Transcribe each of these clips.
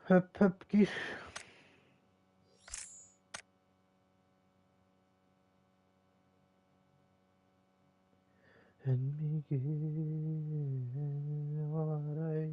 Хөп-хөп киир Эн миигин арай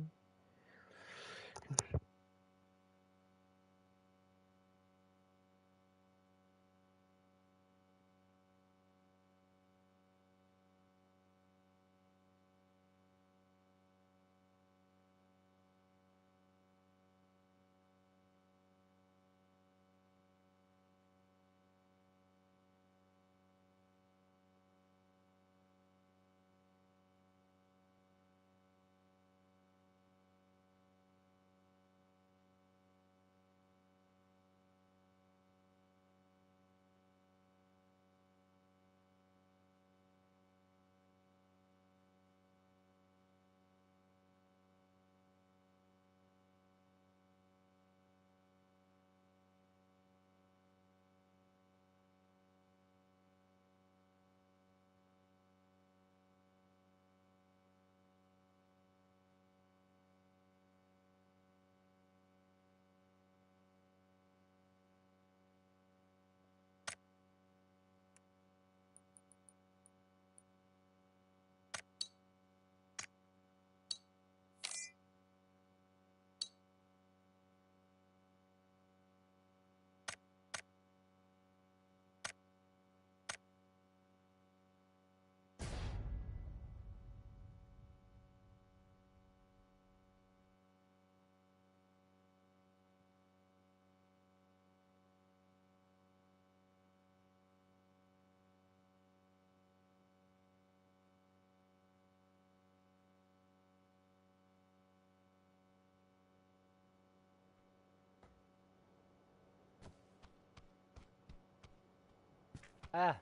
Ээ,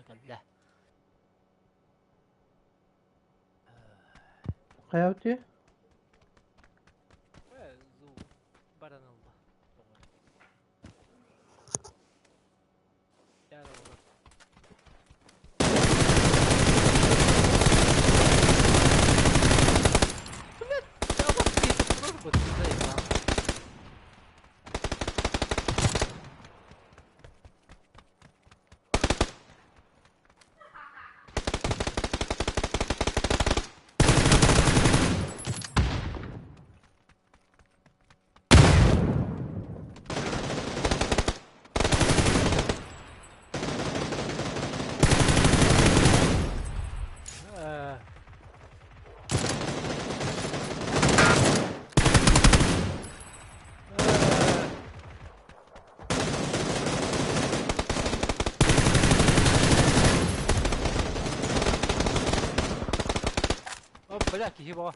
кэллэ. Хайабытый? Ээ, звук баран ылла. Бля, киһи боо.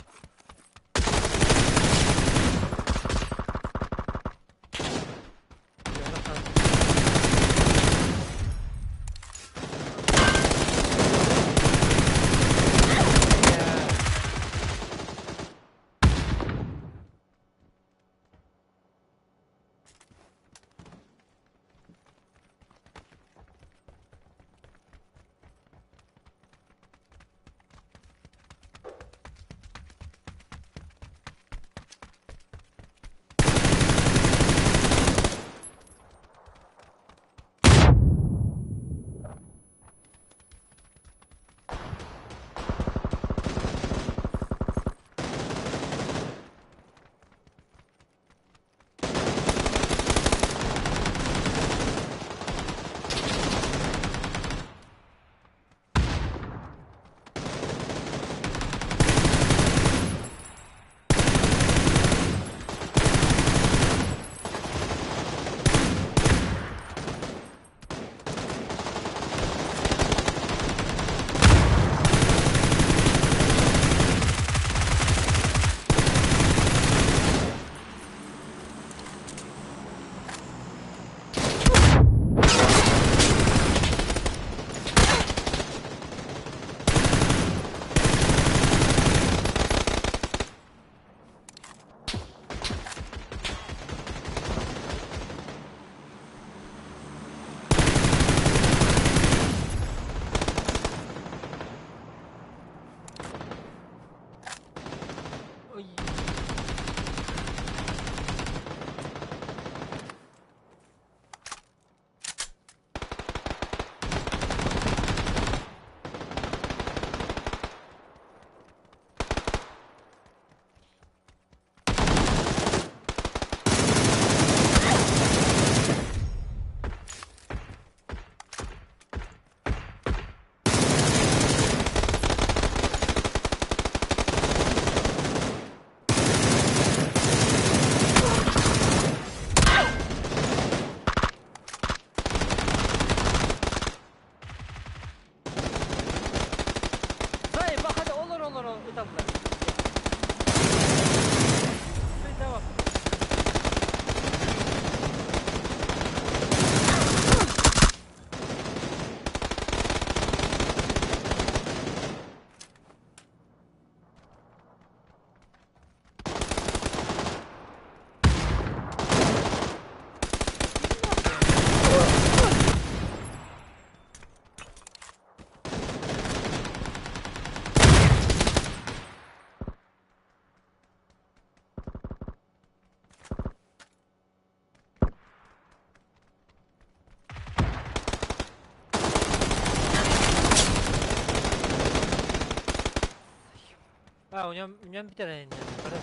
А, у нем бүтэрэн бары.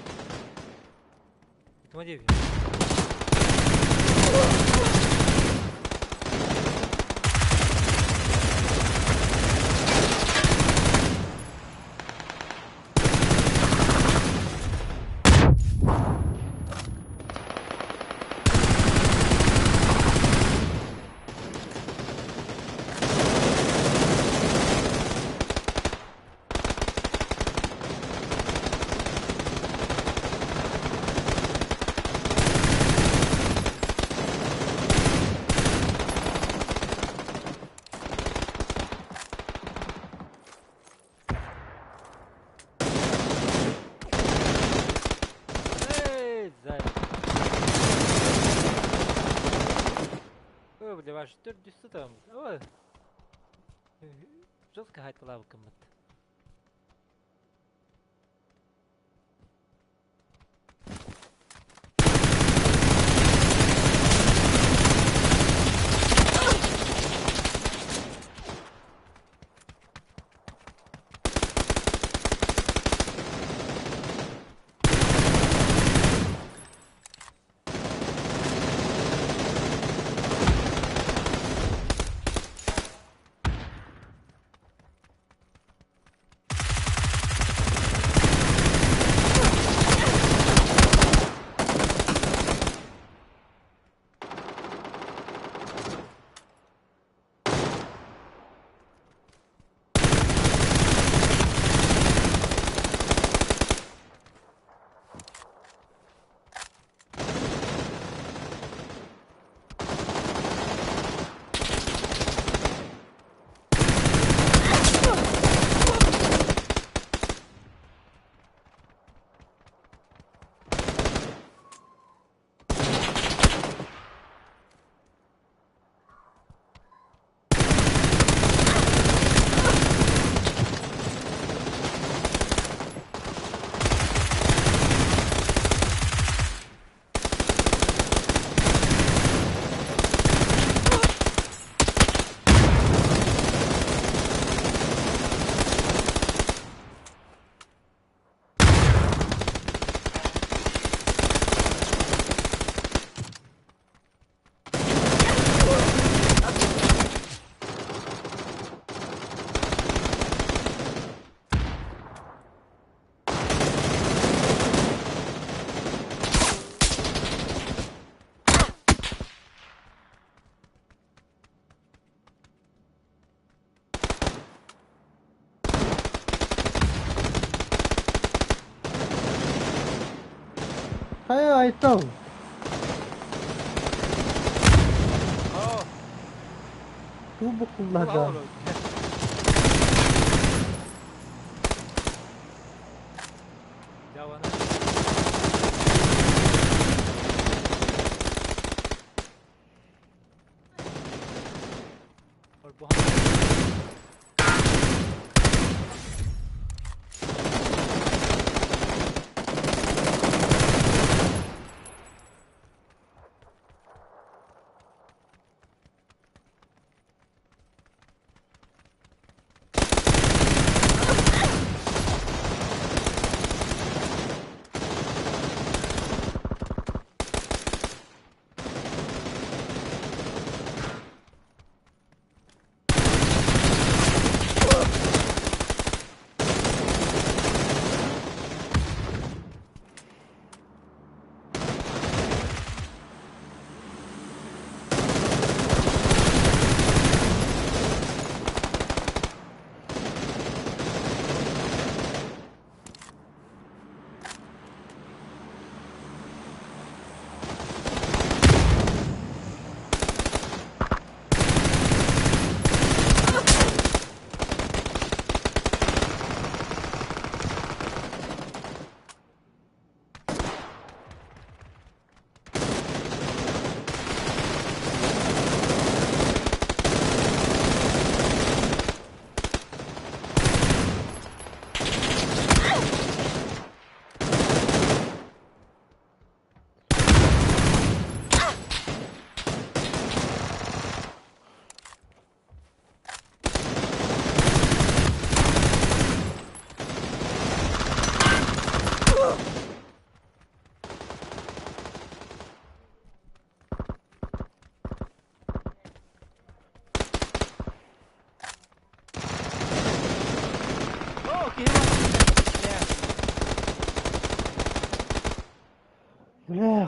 Итuma диэби. Эй, зай. Ой, бля, ваш төрдүс там. Ой. Жестко хайталабыккыммыт. Хайа, Айтал. Оо, Туу букуллада. Явана. Орбухан.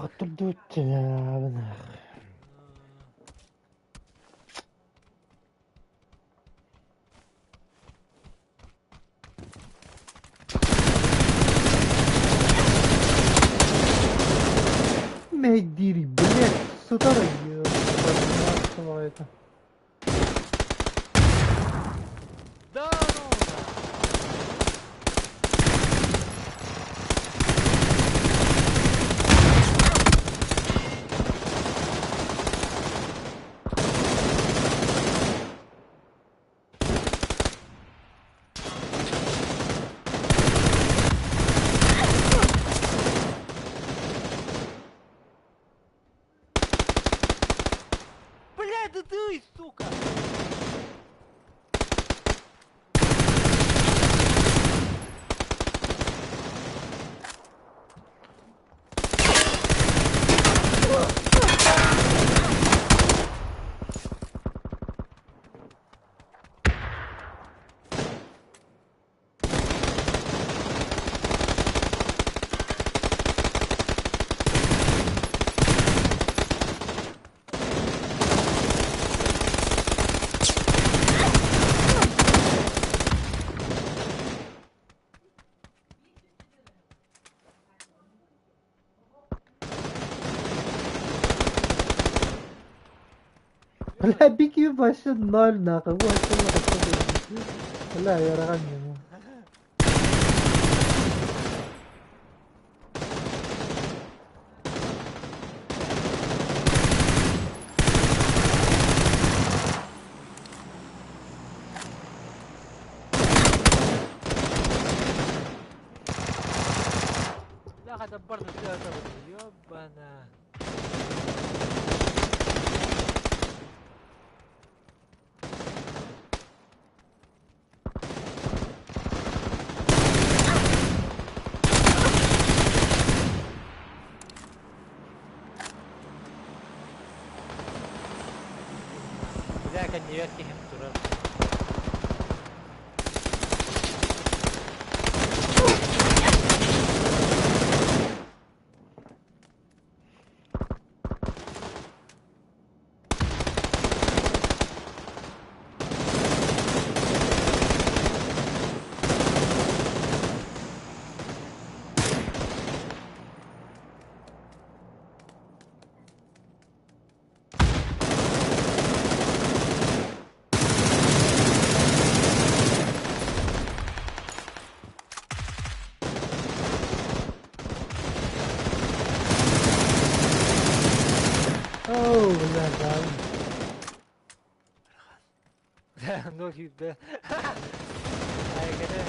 Хоттордубут. Мэйдири, блядь, сытар это. Да ну! Блядь, да ты, сука! Бля, бики вообще ноль нахуй. Вот, Бля, я ранен. Бляха, дабарна ёбана. Бля, кандидатский хемтурар. Оо, бля, да. Ноль да. Ай, когда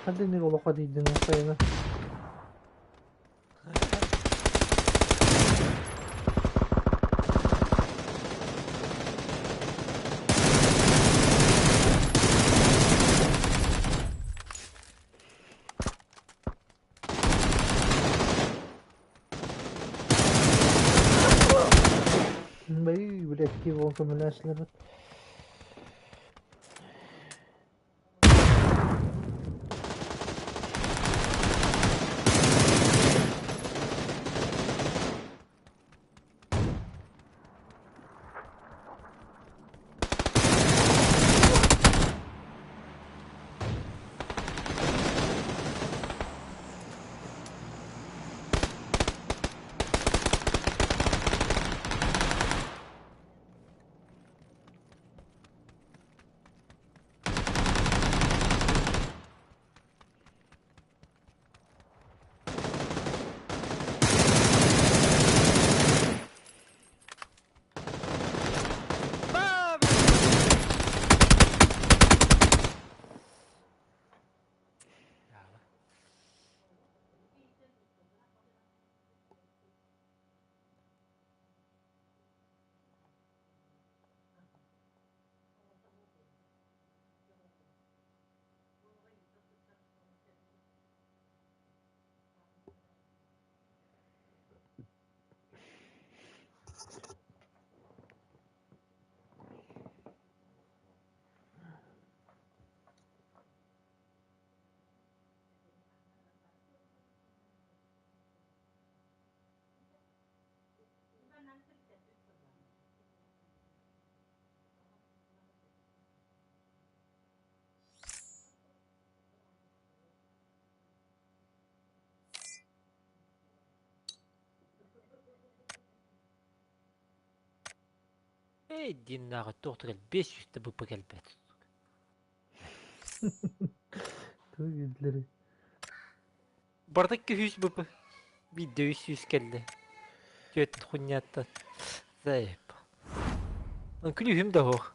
Хадды олохо дейдин сайына. Бэй, блядь, киво көмөләшләр. Эй, дииннааҕы туох да кэлбиэ сүүстэ быппа кэлбэт. Тугу дииллэрий? Барыта 200 бп. Биирдэ 300 кэллэ. Түөрт хунньааттан. Заеб. Күлүүһүм да суох.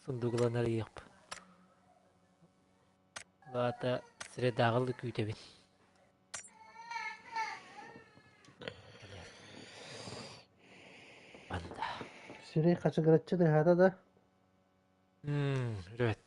Сундугулан арыйыахпын. Лаата средааҕы күүтэбин. Банда. Сирэй хачыгыраччы тыаһаата да? Ребят.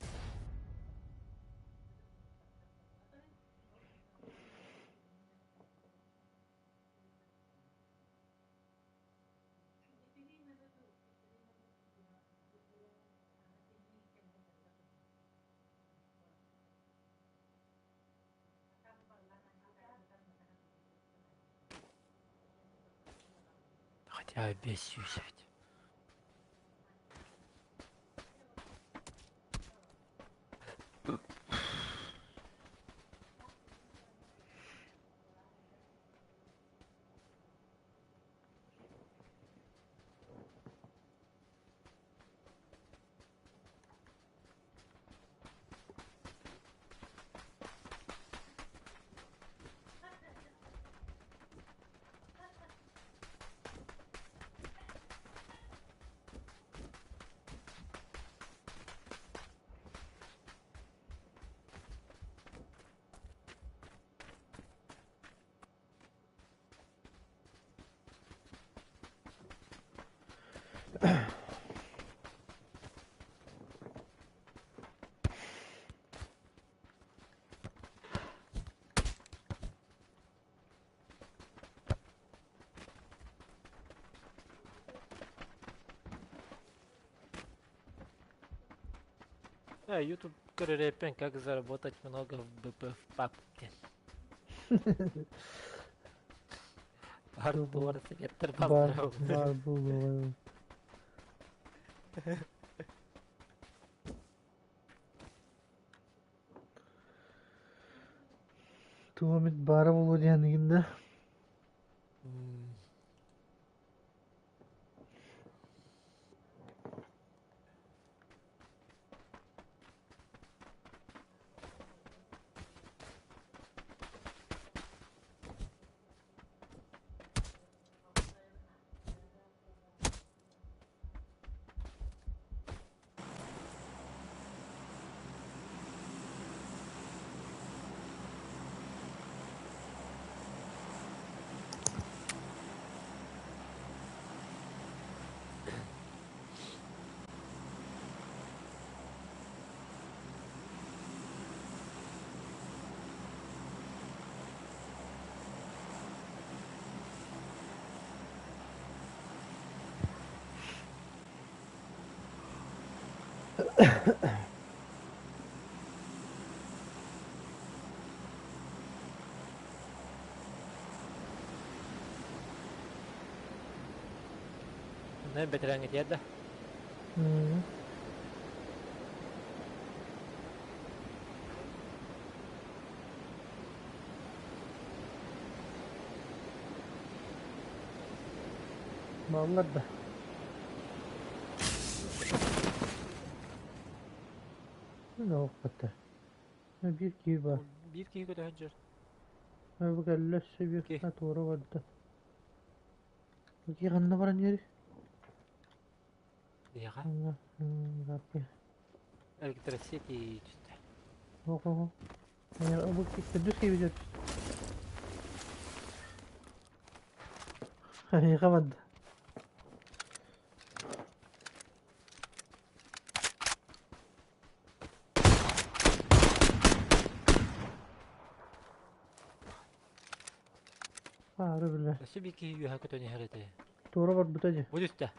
Хотя 500 ведь. YouTube көрөрөппүн как заработать много в БП в папке. Артур Светер Бар, бар булуой. Туох эмит баара буолуо диэххин да? Не бэтэрээҥҥитигэр да? Баллар да. Оохпата. Биир киһи баар. Биир киһи көтөһөн дьөр. Бу кэллэ өссө биир туора барда. Ки ханна баран иһэр? Биһиэхэ? Электросети түстэ. Ого. Бу төрдүс киһи Эйиэхэ барда. Аары билэ. Өссө биир киһи үөһэ көтөн иһэр этэ. Туора барбыта дии. Бу түстэ.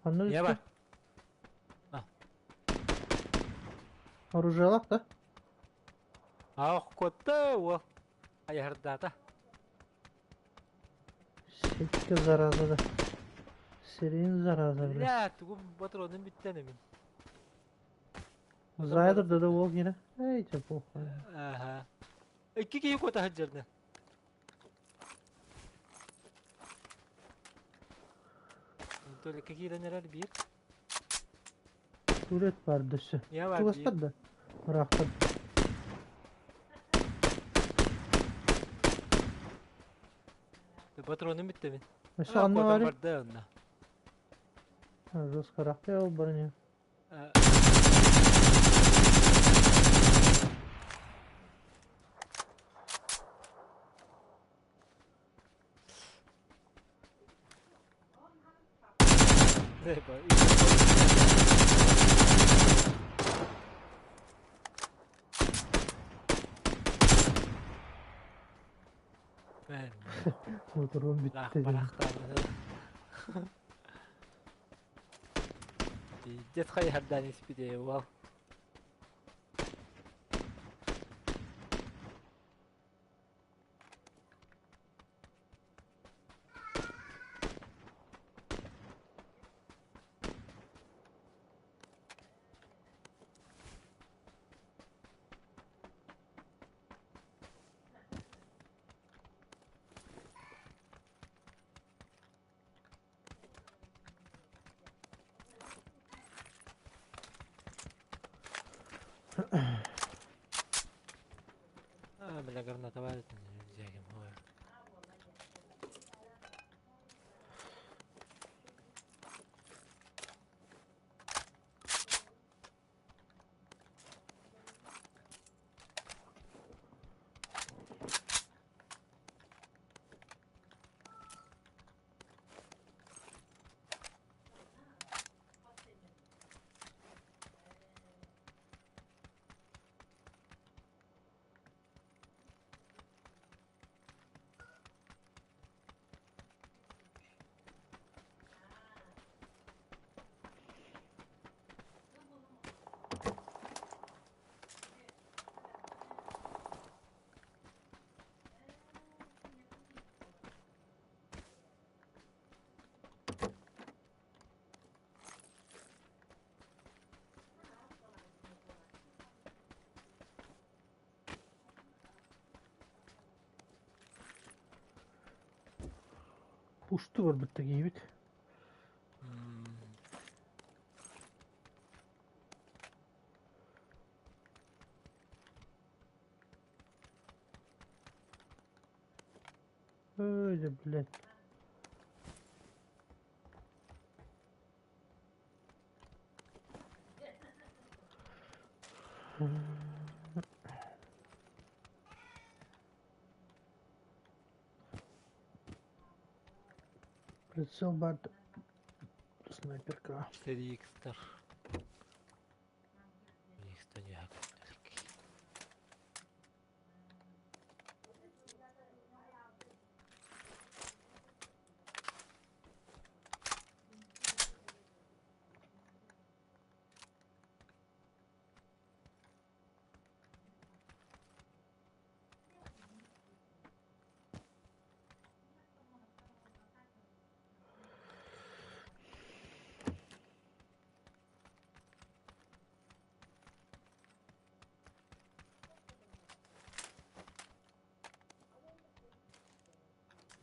Ханна Ийэ түстэ? бар. А. Оружиялаах да? Ах, куотта уол. Айаһырдаата. Сетка зараза да. Сирин зараза бля. Бля, тугум патроным бүттэн эмин. Зайдер да уол киирэ. Эй, чэ похуй. Ага. Икки киһи куота сылдьарна. Только киирэн эрэр биир. Туалет баар дөссө. Я бар биир. Чугастар да? Ыраахтар. Патроным бүттэ мин. Өссө ханна Куотан баарый? барда онно. Жестко ол броня. Моторум бүттэ диэн. Пиздец хайыһардаан испитэ уол. А, бля, граната валит, взяли. Пусту барбытта киһибит. Ой, да, блядь. Прицел бар снайперка. 4x-тар. X-та не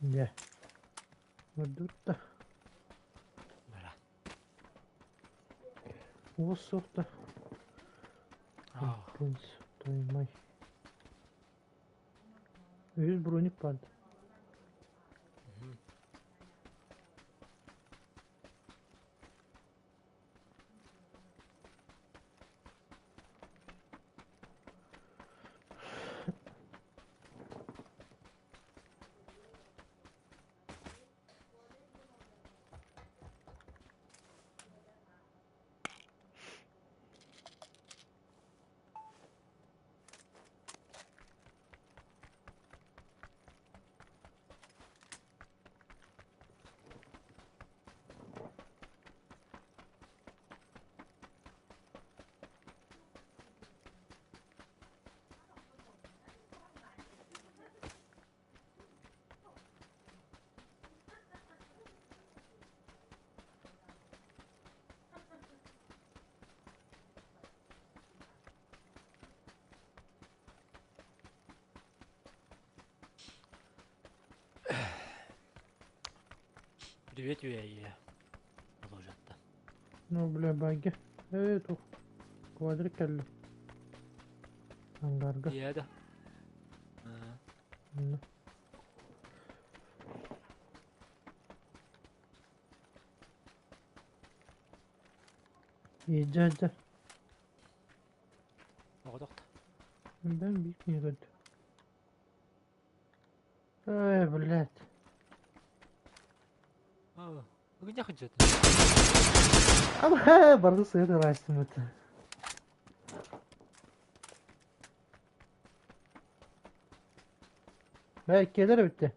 Не. Мордутта. Бара. Уос суохта. Принц, твою мать. Үһүс броник баар. Привет, Юя. Ну, бля, баги. Тух. Квадрик кэллэ. Ангарга. Ийэ да. Онно. Иджа. Оҕотохто. Ben bilmiyorum. Эй, блядь. Где хотят? Ama barda suya dolaştım öte. Belki gelir bitti.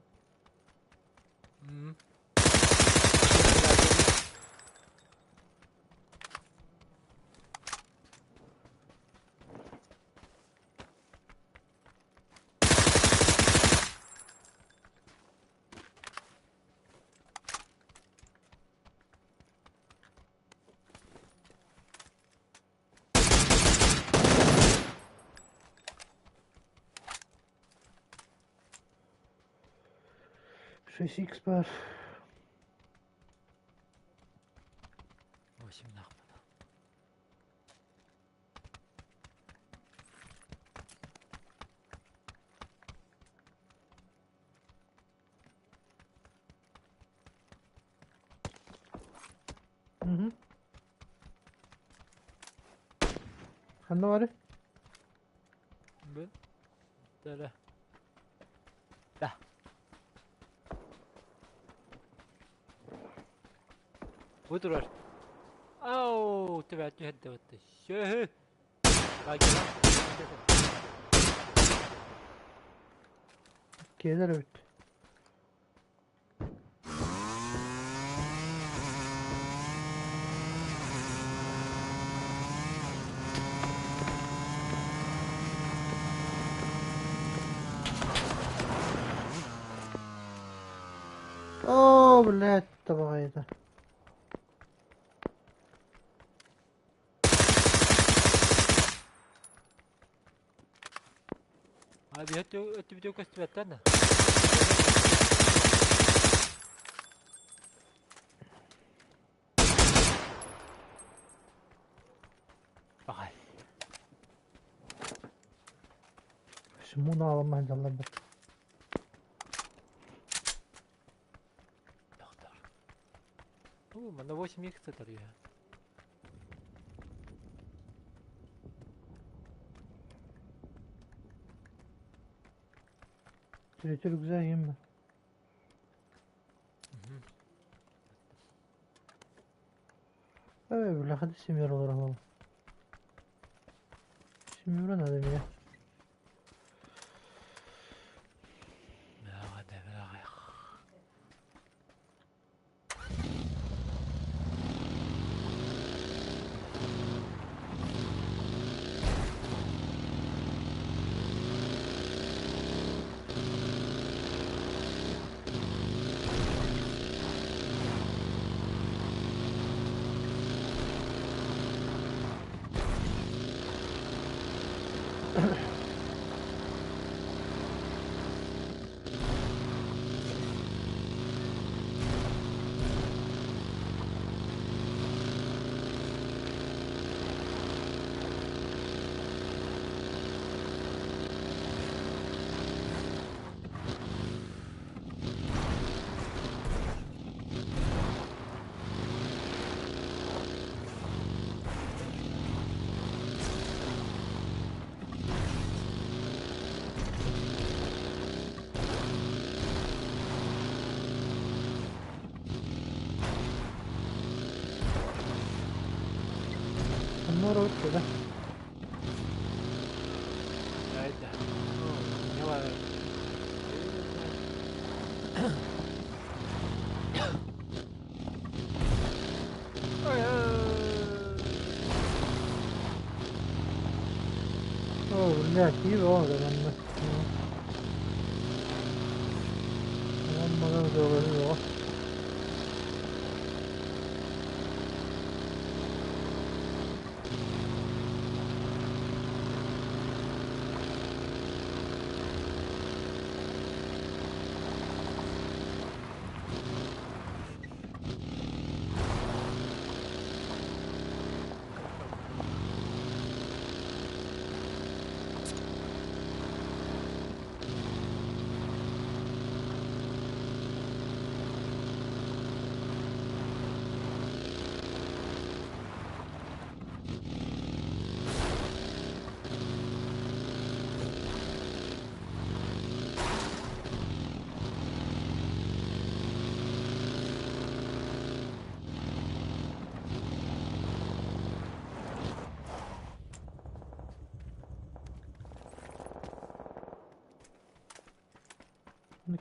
Шесть икс бар. 8 нахуй. Угу. Ханна бары? Б. Да. Да. Выдурар. Ау, тебя отнюдь вот еще. Gelir bitti. О, блядь, давай это. Abi ötü video gösterdi. Bakay. Şimdi alamam Allah bak. Доктор. Ну, на 8 х это я. Türü güzel yiyeyim ben. Evet, бля, hadi семеро alalım. Семеро надо мне. Bunlar öyle. Да. Ну, не О, блядь, iyi o zaman da. Tamam bana da olur.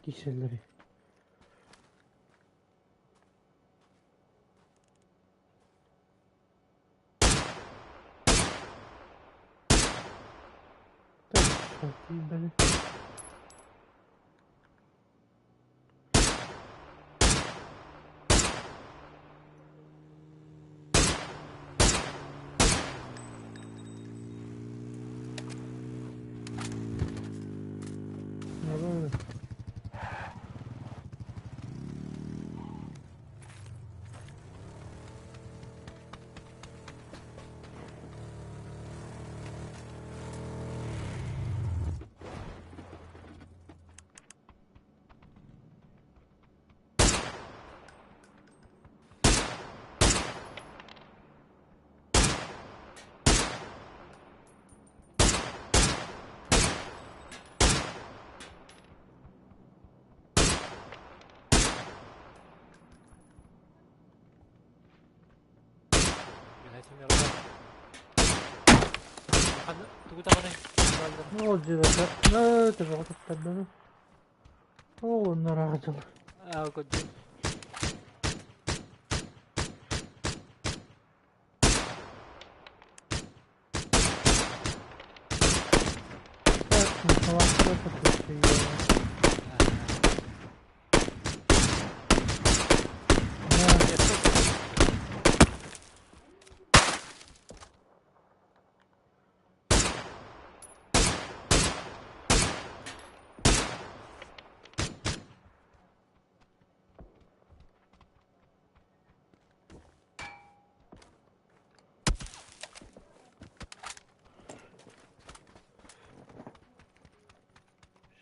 Киселлери. Так,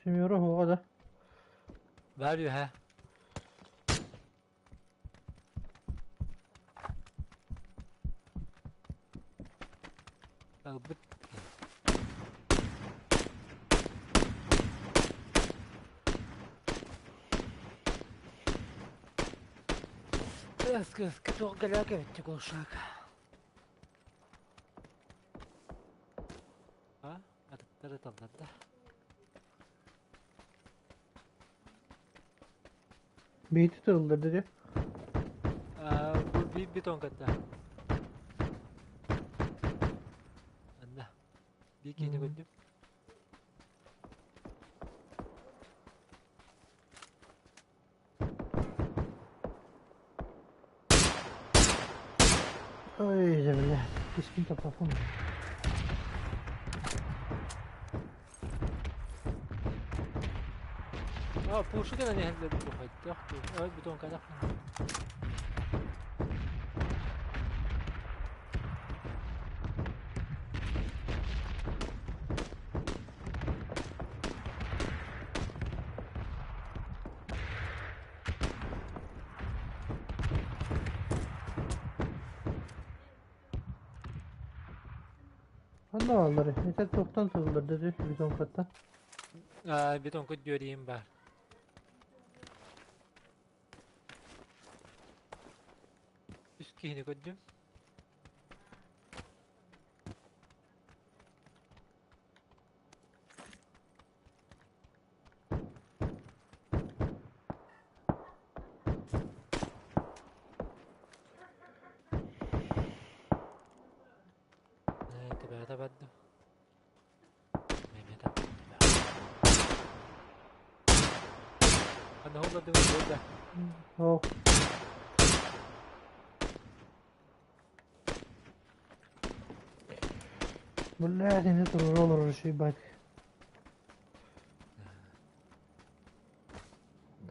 Семеро оҕо да. Баар үһэ. Ылбыт. Өскө туох гэлээк эбит глушак. А? Атыттары талларда. Бейти тырылдар dedi. Бу bir бетон катта. Анна. Bir киһини көрдүм. Ой, да бля, кискин тапапым. А, пушка на не хәлләр бу Ой, бетон кадак. Anna alları. Yeter çoktan tırıldır dedi beton katta. Бетон көддүөрийим бар. Үс киһини көрдүм. Тебята бадды. Мемета. Ана холла дым да. Oh. Бля, не туруролор шей бак.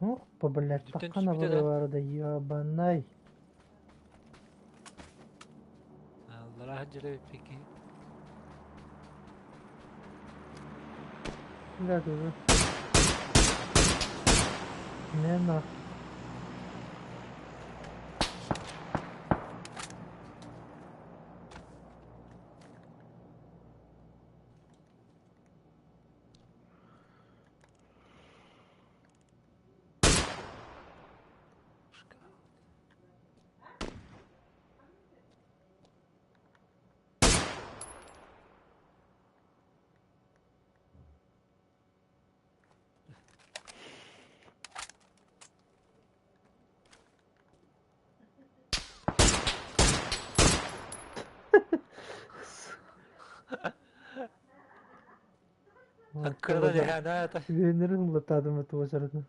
Ну, по блядь, Дүптен таққан түспейді да. бар да ебанай. Аллара хаджары пеки. Бля, тоже. Не на. Аккырата дьаһанаата. Үөннэрин улаттаатым туосаратын.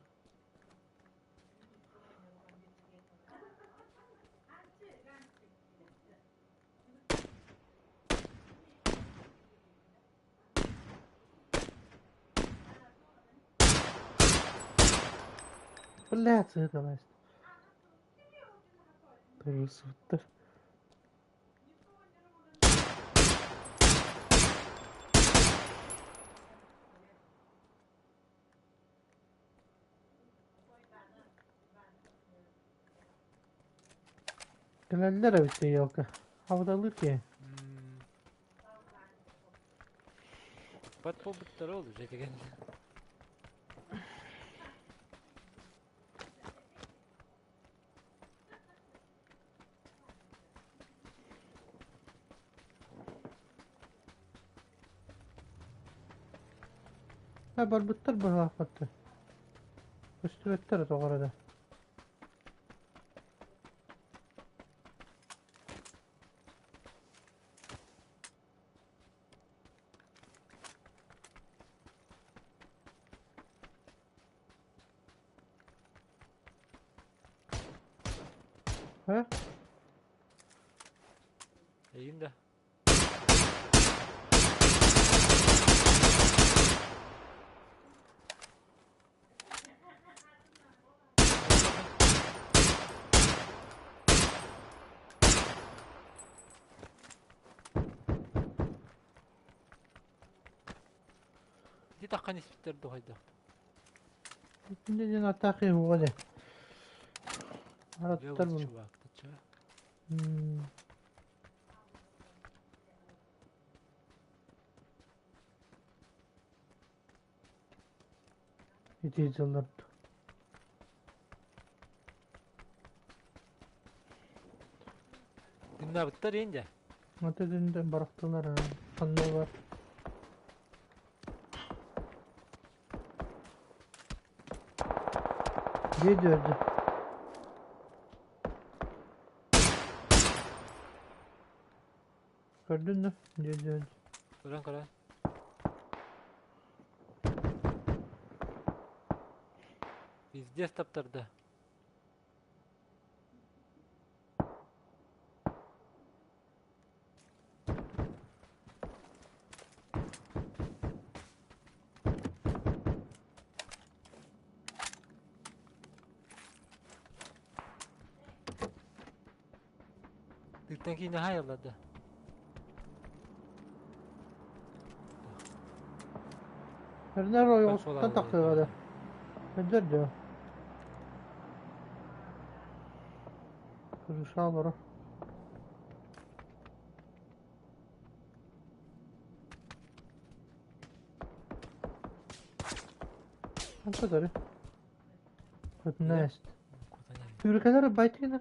Блядь, сыһыталаast. Турусуттар. Кэлэллэр эбит елка. Абыталыыр киһи. Бат буолбуттара ол уже деген. Ha барбыттар быһаахпатты. Көстүбэттэр тоҕо эрэ да. Э? Эйин да. Ити таххан испиттэр дуһайдах. Итиннэ диэн атаах уоҕа дэ. Араттар Левый bunu. чувак, ты чё? Ити дьыллар. Дымнабыттар инде. Аты дүнден барахтылар ханна бар. Дьиэ дьүөрдэ. Көрдүн да? Дьиэ дьүөрдэ. Көрөн көрөн. Пиздец таптарда. Тыттан киинэ хайалларда. Эрнер ойоҕуттан тахсыаҕа да. Өйдөр дуо? Крыша олоро. Ханта көрө. Хотунаас. Түркелер байтыгына.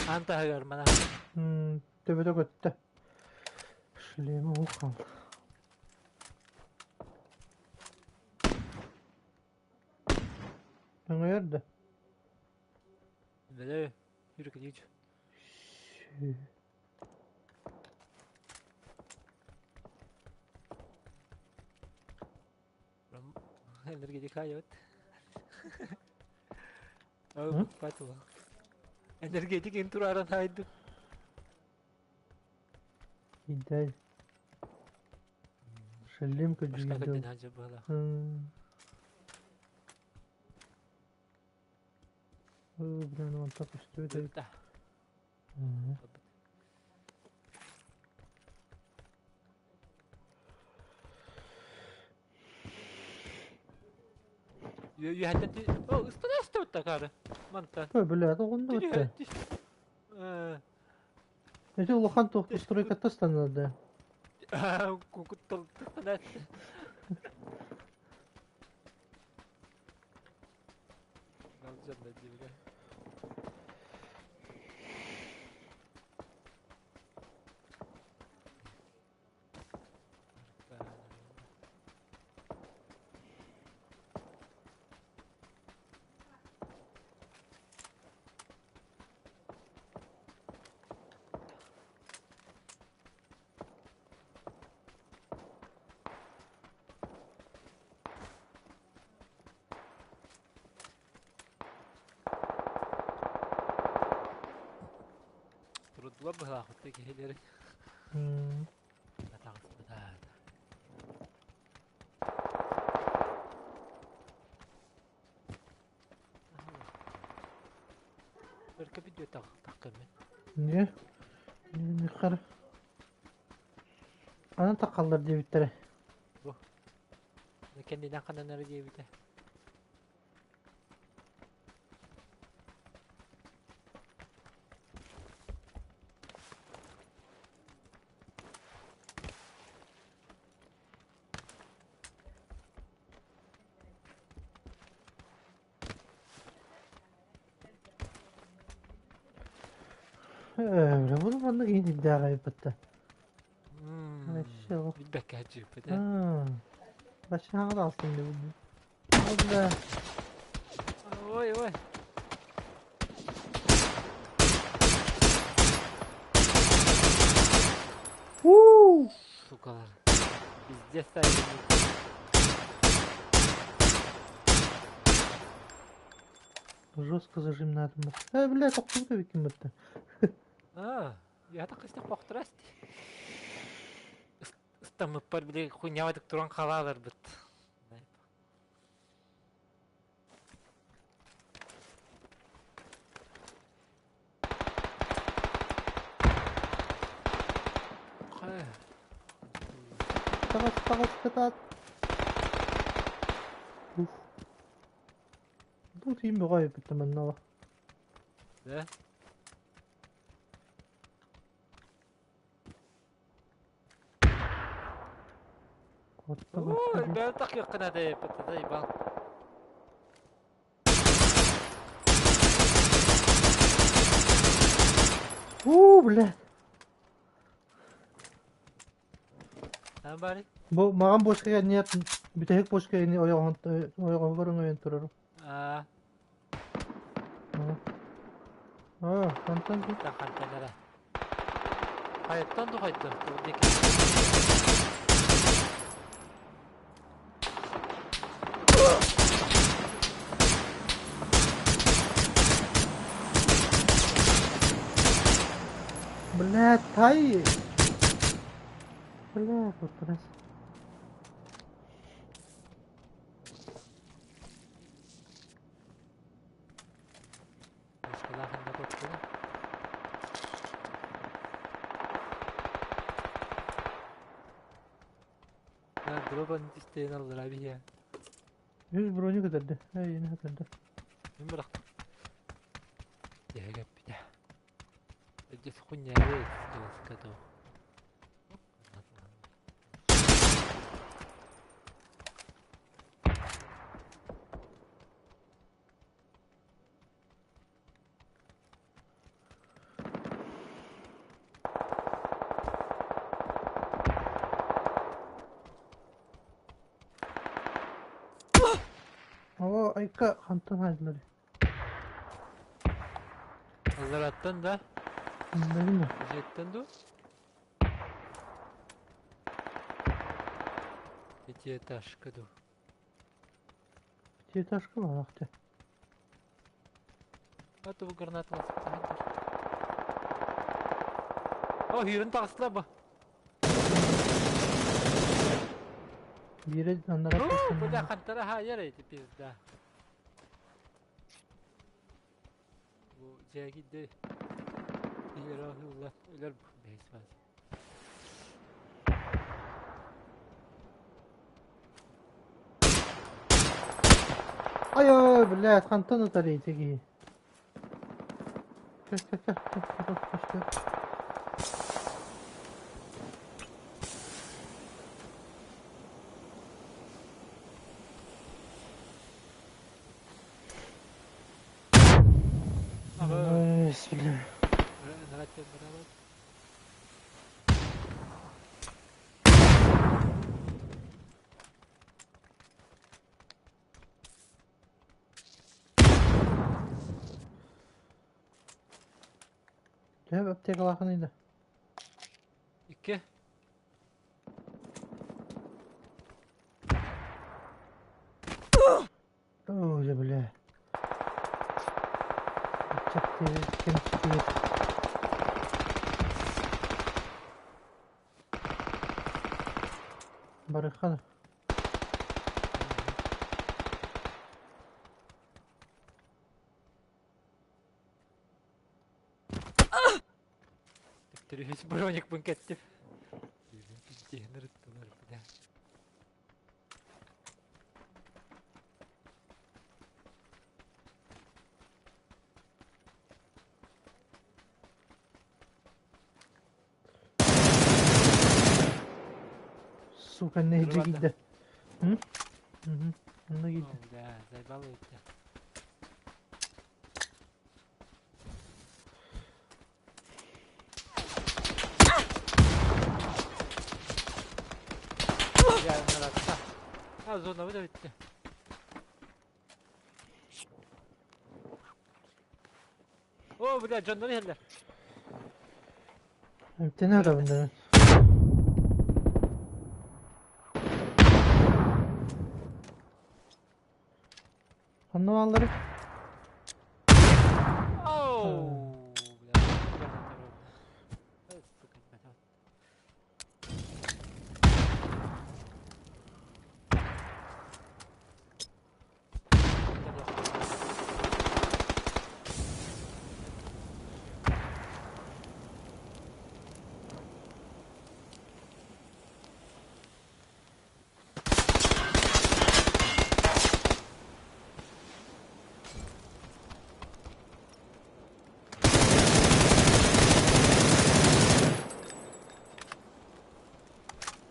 Аан таһыгар мана. Төбөтө көттө. Шлема ол хаалла. Өҥөйөр да. Бэлэ үрүкүнүүч. Энергетика айабыт. Букпатыла. Энергетик ин турарын хайдык. Идай. Шлем Башка көдьүгүдэ. көттен хажы быһыла. Блин, он так көстүбүт эбит. Да. Үөһэттэн О, ыстана ыстыбыт кары. Мантан. Ой, бля, оҕонно бытта. Эти улахан туох стройкатта станады. Кукуттал тыстана. Галжан да дибиле. Улар быһалаахпыт киһилэри. Таҕыспыта. Өркө видео тахкаммын. Не? Не Аны тахаллар диэбиттэрэ. Бу. Кэннинэн хананары диэбитэ. Ээ, буну маннык иһин айбытта. Вообще Билбэккэ сылдьыыппыт ээ. Вообще хаҥа алсын дебин. Бля. Ой, ой. У! Сукалар. Пиздец сайдыбыт. Жестко зажим надо. Э, бля, тохтуу эбиккин бытта. А, я так истэх бохтурасти. Ыстаммыппар били хуйняватык туран халааларбыт. Таҕыс, таҕыс, кытаат. Уф. Бу тиим бөҕө эбиттэ манна. Да? Ой, бэйэ тахыаххына да эппит ебал. У, блядь. Ан бары? Бу маҕан бочкаҕа нет, бүтэһик бочка ини ойоҕоһун ойоҕоһугар өҥөйөн турар. Аа, Аа, хантан хантан эрэ. Хайаттан тухайда Блядь, тай. Бля, куттанас. Бочкалаахында тоттуга. Дробан истэйин аллара биһиэ. Үс броню көтөрдө. Эй, ini көтөрдө. Мин бырахтым. Дьэһэгэппитэ. Дьэ хуйня скотов. О, айка хантан хайдылар. Аллараттан да, Bilmiyorum. жеттен ду. Пятиэтажка ду. Пятиэтажка бар ахты. А то граната О, хүйрін тағысыла ба. Бире аннара О, бля, хантара ха эти пизда. Бу жагидде. Өлөр өлөр бейс бас. Ай, ай, блядь, хантан утары теги. Кэ, кэ, кэ, кэ, кэ, кэ, кэ. Найс, бля. Төп аптекалаахын иде. Икки. Ой, бля. Чак кем чиктиет. Барыахха да. Төттөрү үс броникпын кэттим. Пиздеһин ырыттылар, бля. Сука, нэһилиэк киирдэ. М? Мгм. Онно киирдэ. Бля, заебало это. Бля, ыратта. А, зона выдавит. О, бля, дьоннор иһэллэр. Эмтэнэ атабын да. Ханна бааллары? Оу, бля, сука,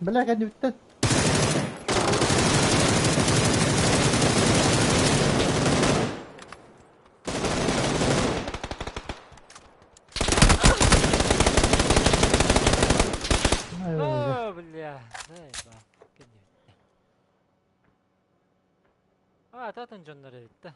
Бля, кэннибиттэн. О, бля, заебал. Кэннибиттэн. А, татын дьоннор эбит да.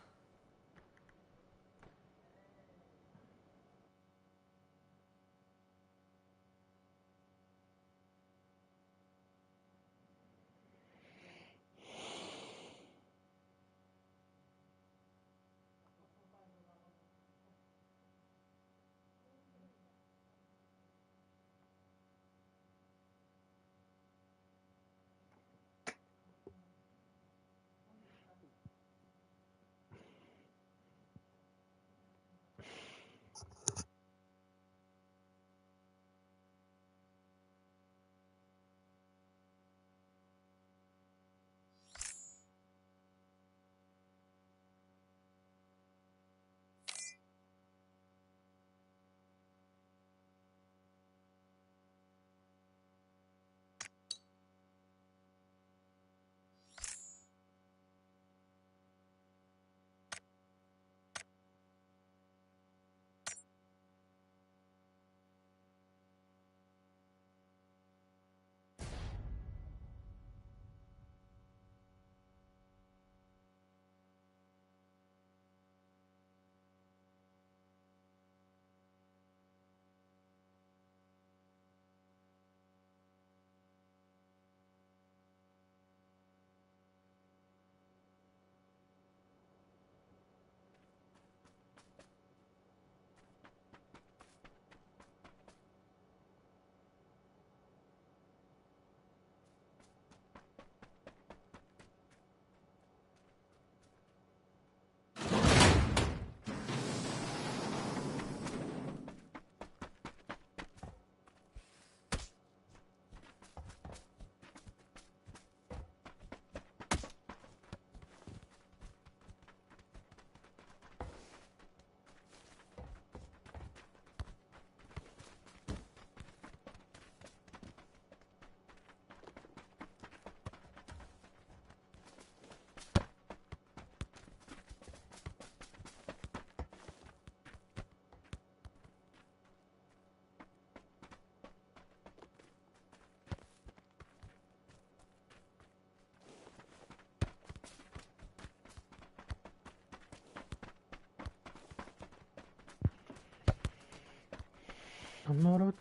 Народ.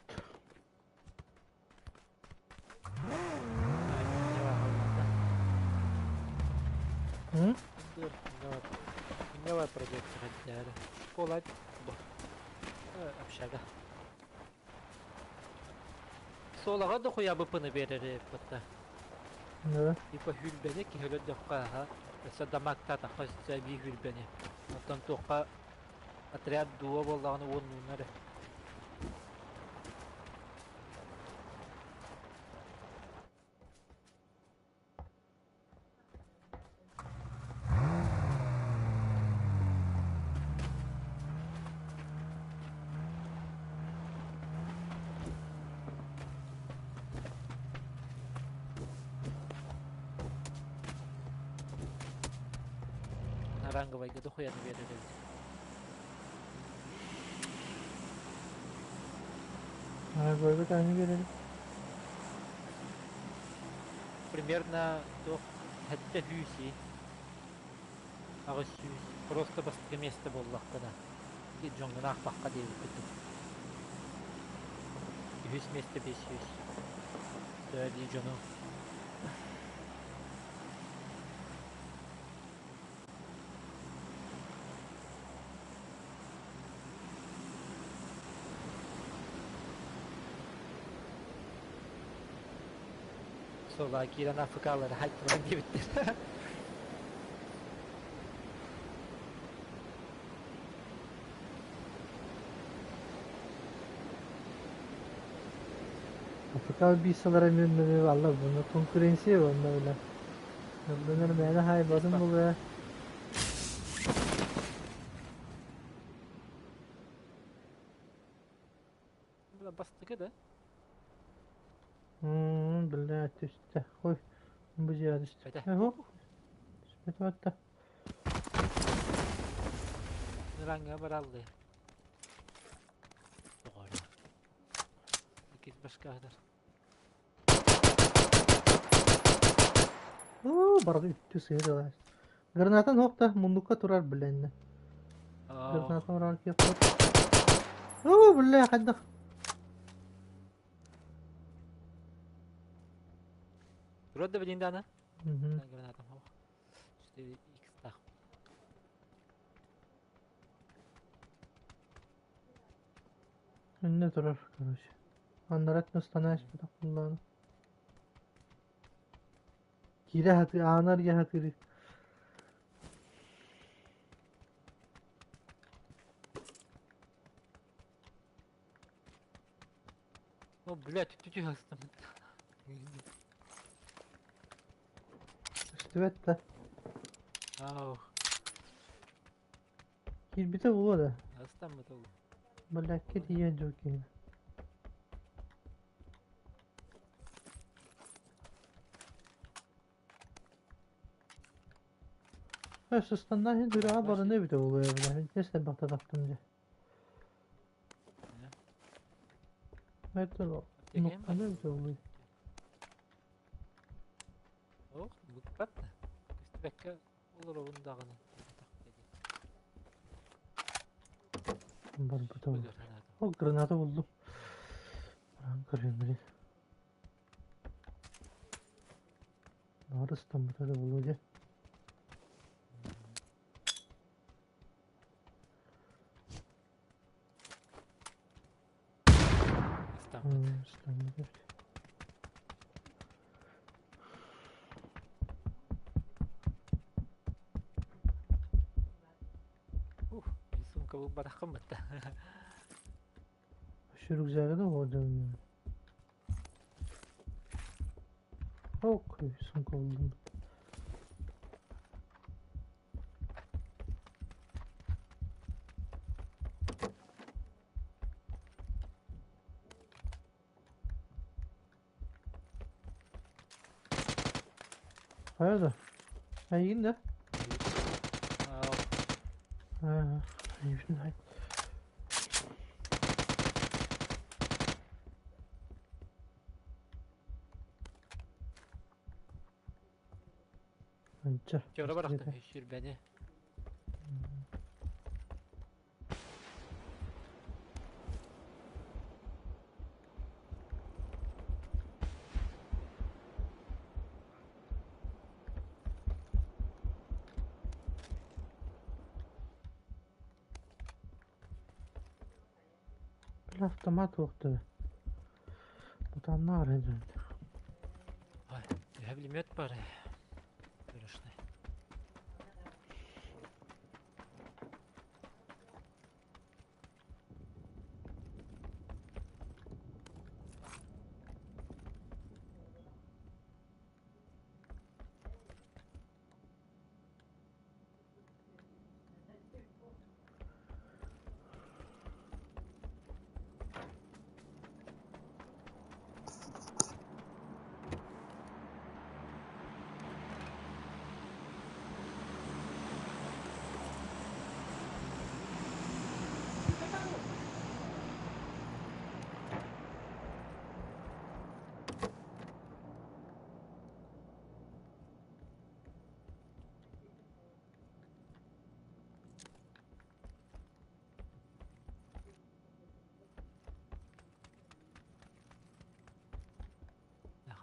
М? Хуйневая придется ходить. Школа. Общага. Солаға дохуя БП-ны берер бітті. Да. Типа сүүрбэни киһи өлөрдөххө аһа, өссө дамаактаатахха өссө эбии сүүрбэни. Оттон туохха отряд дуо буоллаҕына уоннууна эрэ. Ранговайга дохуяны биэрэр эбит. Ранговайга тааны биэрэр. Примерно туох сэттэ сүүс 800 просто бастакы миэстэ буоллаххына дьоҥҥун аахпакка диэбиппит үһүс миэстэ 500 төһө дии дьону Солаа киирэн АФК-лары хайттылар диэбиттэр. АФК убийстволара мүннү алла буну конкуренция онно бile. Bunlar meni haybadım bu be. Бастакы да? Бля, түстэ. Ой, бу дьиэҕэ түстэ. Түспэт батта. Ранга бараллы. Доҕоро. Иккис башкаһыдар. Оо, барда үттү сыһыт Граната нохта муннукка турар билэннэ. Граната урар киэхпит. Оо, бля, хайдах. Турар да билин даана? Гранатам хоох. 4 х Önüne турар, короче. Аннарат станаешь потом Киирэ сатыы, аанар иһэ сатыыр. О, блядь, түтү астым. Көстүбэт да. Ау. Киирбитэ буолуо да. Астаммыт ол. Блядь, тиийэн дьыл киһи. Сыстаннаа иһин дүрээҕэ барыны эбитэ буолуо эбит. Итиннэ сэрбэхтэтахтым дьэ. Это нуктаны эбитэ буолуо. Ох, букпат да. Көстүбэккэ олоробун даҕаны. Барбыта О, граната булдум. Көрүҥҥү. Баар ыстаммыта да буолуо дьэ. Ыстаммыт. Ыстаммыт эбит. Ух, сумка булбатаххын батта. Şu рюкзагы да оҕо Ок, сумка булдум. Хайа да? Эйигин да? Аа, эйигин хай. Анча. Чора барахтым сүрбэни. Бля, автомат уохта. Бутаннаар эдэн. Ой, түһэ Пулемет бары. Көрүшнай.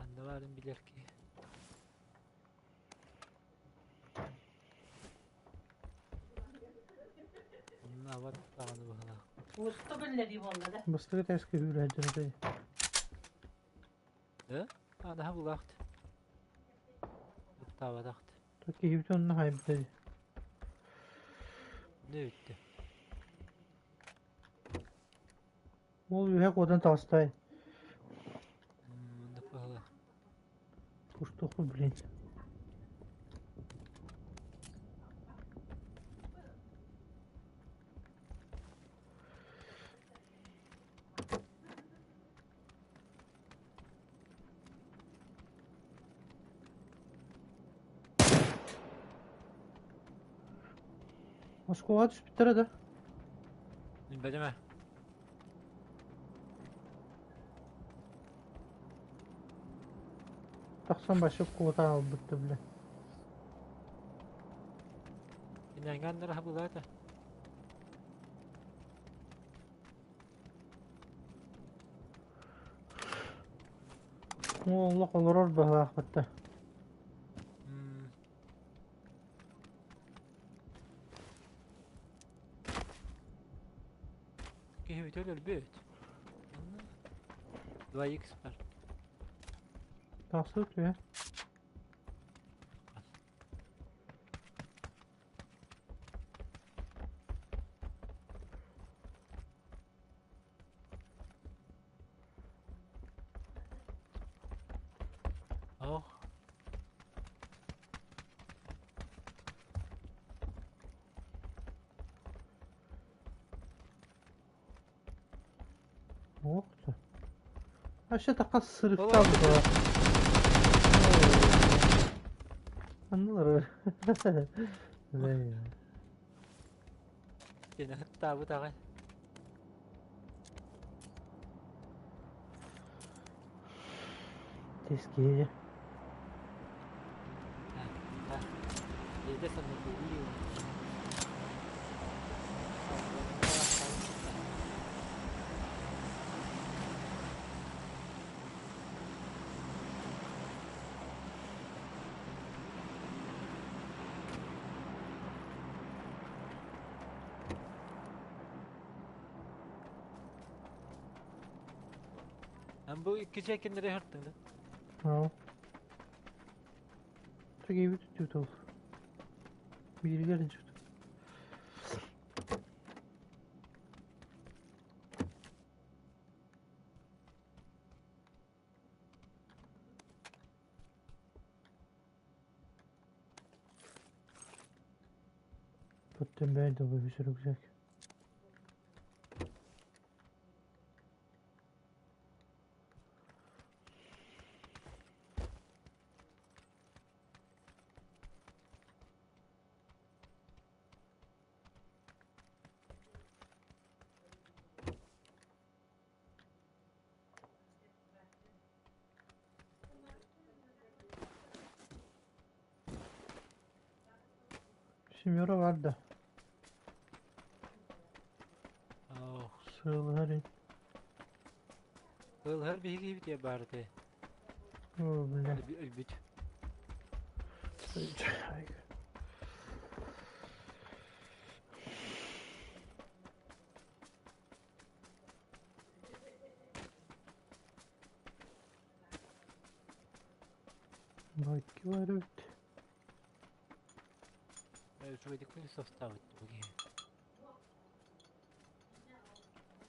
Ханна баарын билэр киһи. Онно абат даҕаны быһыылаах. Бастакы тээскэ үүрээддэр Э? Анаһа булаахт. Ыттаабатахт. Киһибит онно хайбыта Не бүттэ. Ол үөһэ куотан таҕыстай. Оннук быһыылаах. Кустуохпут блин. Москваҕа түспүттэрэ да? Билбэтим ээ. Тахсан вообще куотан ылбыт да бile. Инээҥҥэ аннара хабылаата. Олох олорор быһыылаахпыт да. Киһибит өлбүт. 2х бар. Тахсыбыт үһэ. Ох. Ох ты. Вообще такая сырыктаах буолар. Аннулар. Таабыт аҕай. Тескиэ. Дьиэтэ санатыы. Бу икки чекиннери хыртыҥ да? Аа. Түгэйбит түтул. Бииригэр дьүт. Totten ben de bu bir rükzak. Семеро var da. Ох. Сыалыһар Ылһар биһиги битиэ баар этэ. О, бля. Өлбүт. Бар эбит. Үчүгэйдик составыт бу киһи.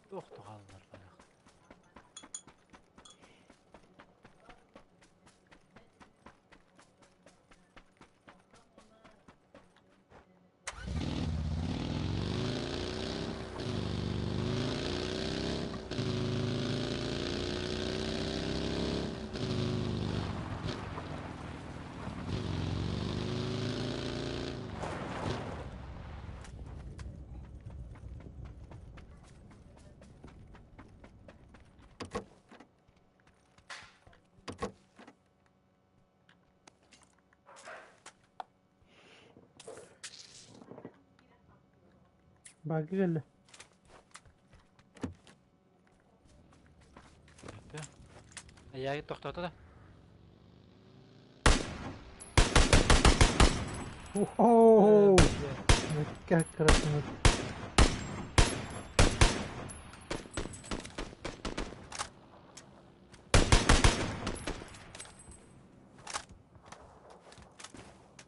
Туох туһаллар барах. Баги кэллэ. Айааги тохтоото да. О, как красиво.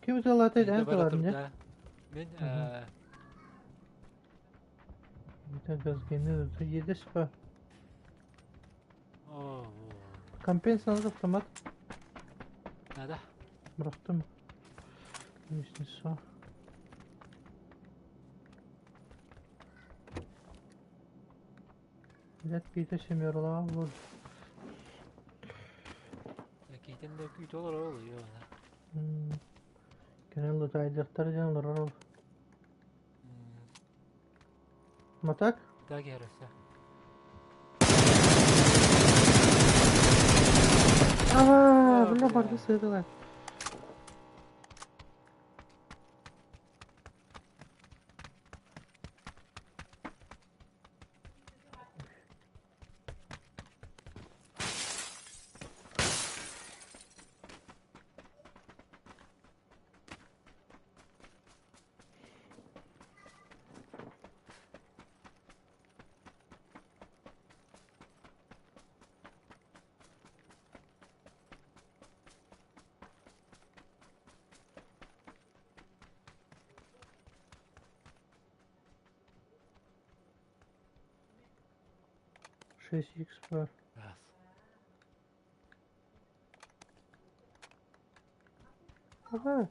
Ким залатай эн тылар не? Мин Газгены едешь по Компенсация автомат. Надо. Бырахтым. Лестница. Билет киитэ семералаах буолуо. Киитин да күүтэ олорор ол Кини лутайдыахтар диэн олорор ол. Матак? Да киһэрэ. Аа, бля, барды сыытылар. 6 икс бар. Раз. Ага.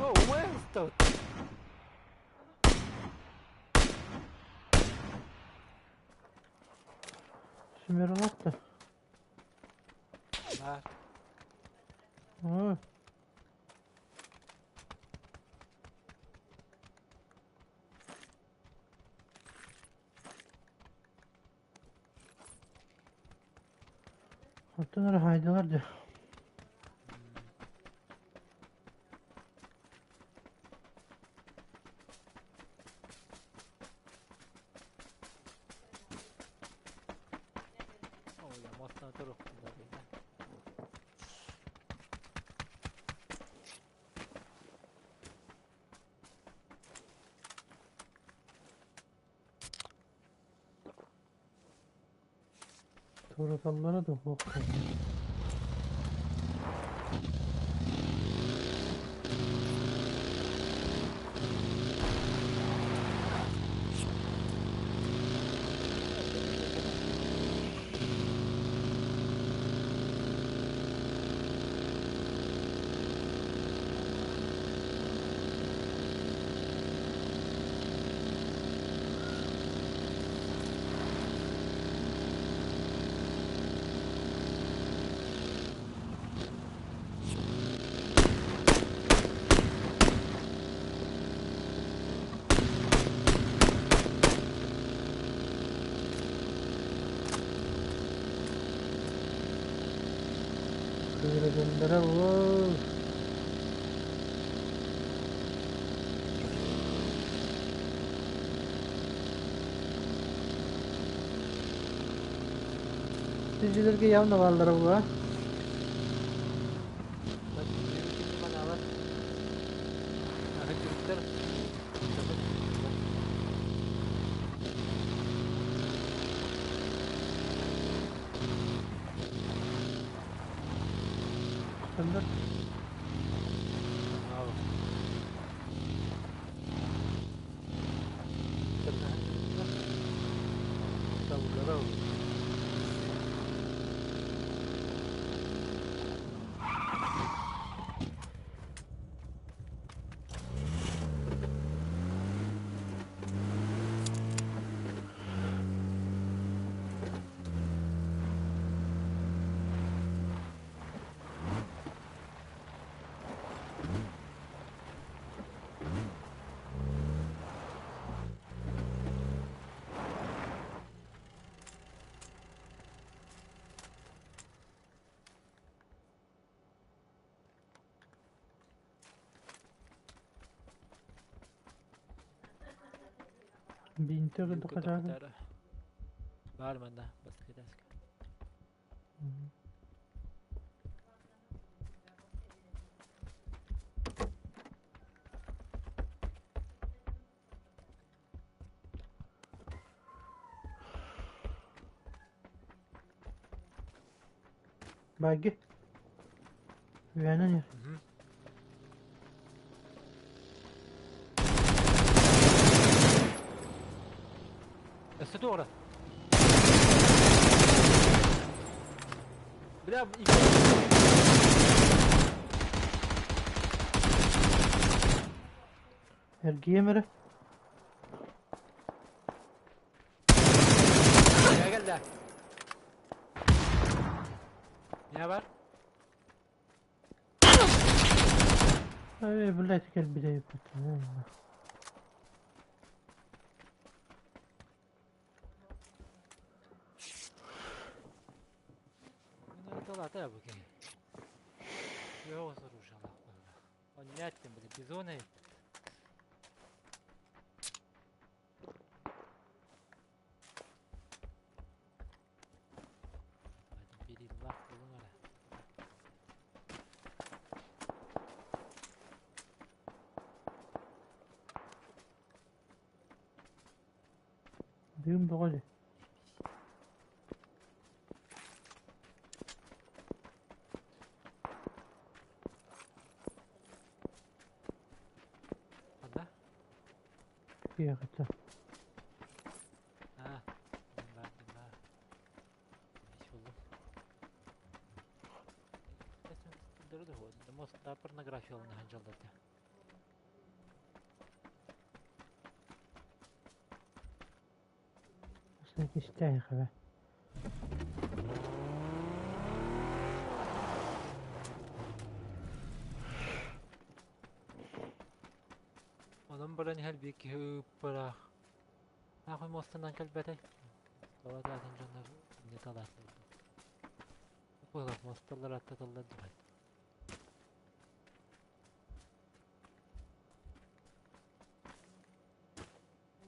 Oh, where's the Семералаах да. Бар. Аа. Оттон эрэ хаайдылар дии. Ой, я мостно турук. Тураталлара да суох. Кыырыгыннара уол. Дьиэлэргэ явно бааллара буолуо. Манаалар. Аһы Сыллар. Биинтэ кытта. Баар манна бастакы этээскэ. Багги. Үөнэн ир. Өссө туора. Бля, Эргиэм эрэ. Я кэллэ. Не бар? Эй, блядь, кэлбитэ эппит. Талата бу киһи. Yok оружиялаах буолла. Онньааттым били бизон эбит. Бериллах булуҥ эрэ. Дыым бөҕө дии. Ханна? Киэхэтэ. А, бар, бар. Порнография ханжалдата. Кистээх. Онон баран иһэр биир киһи ыыппыраах. Нахуй муостанан кэлбэтэй. Тоҕо атын дьоннор не талааттар. Буолар муосталар аттаталлар дубайт.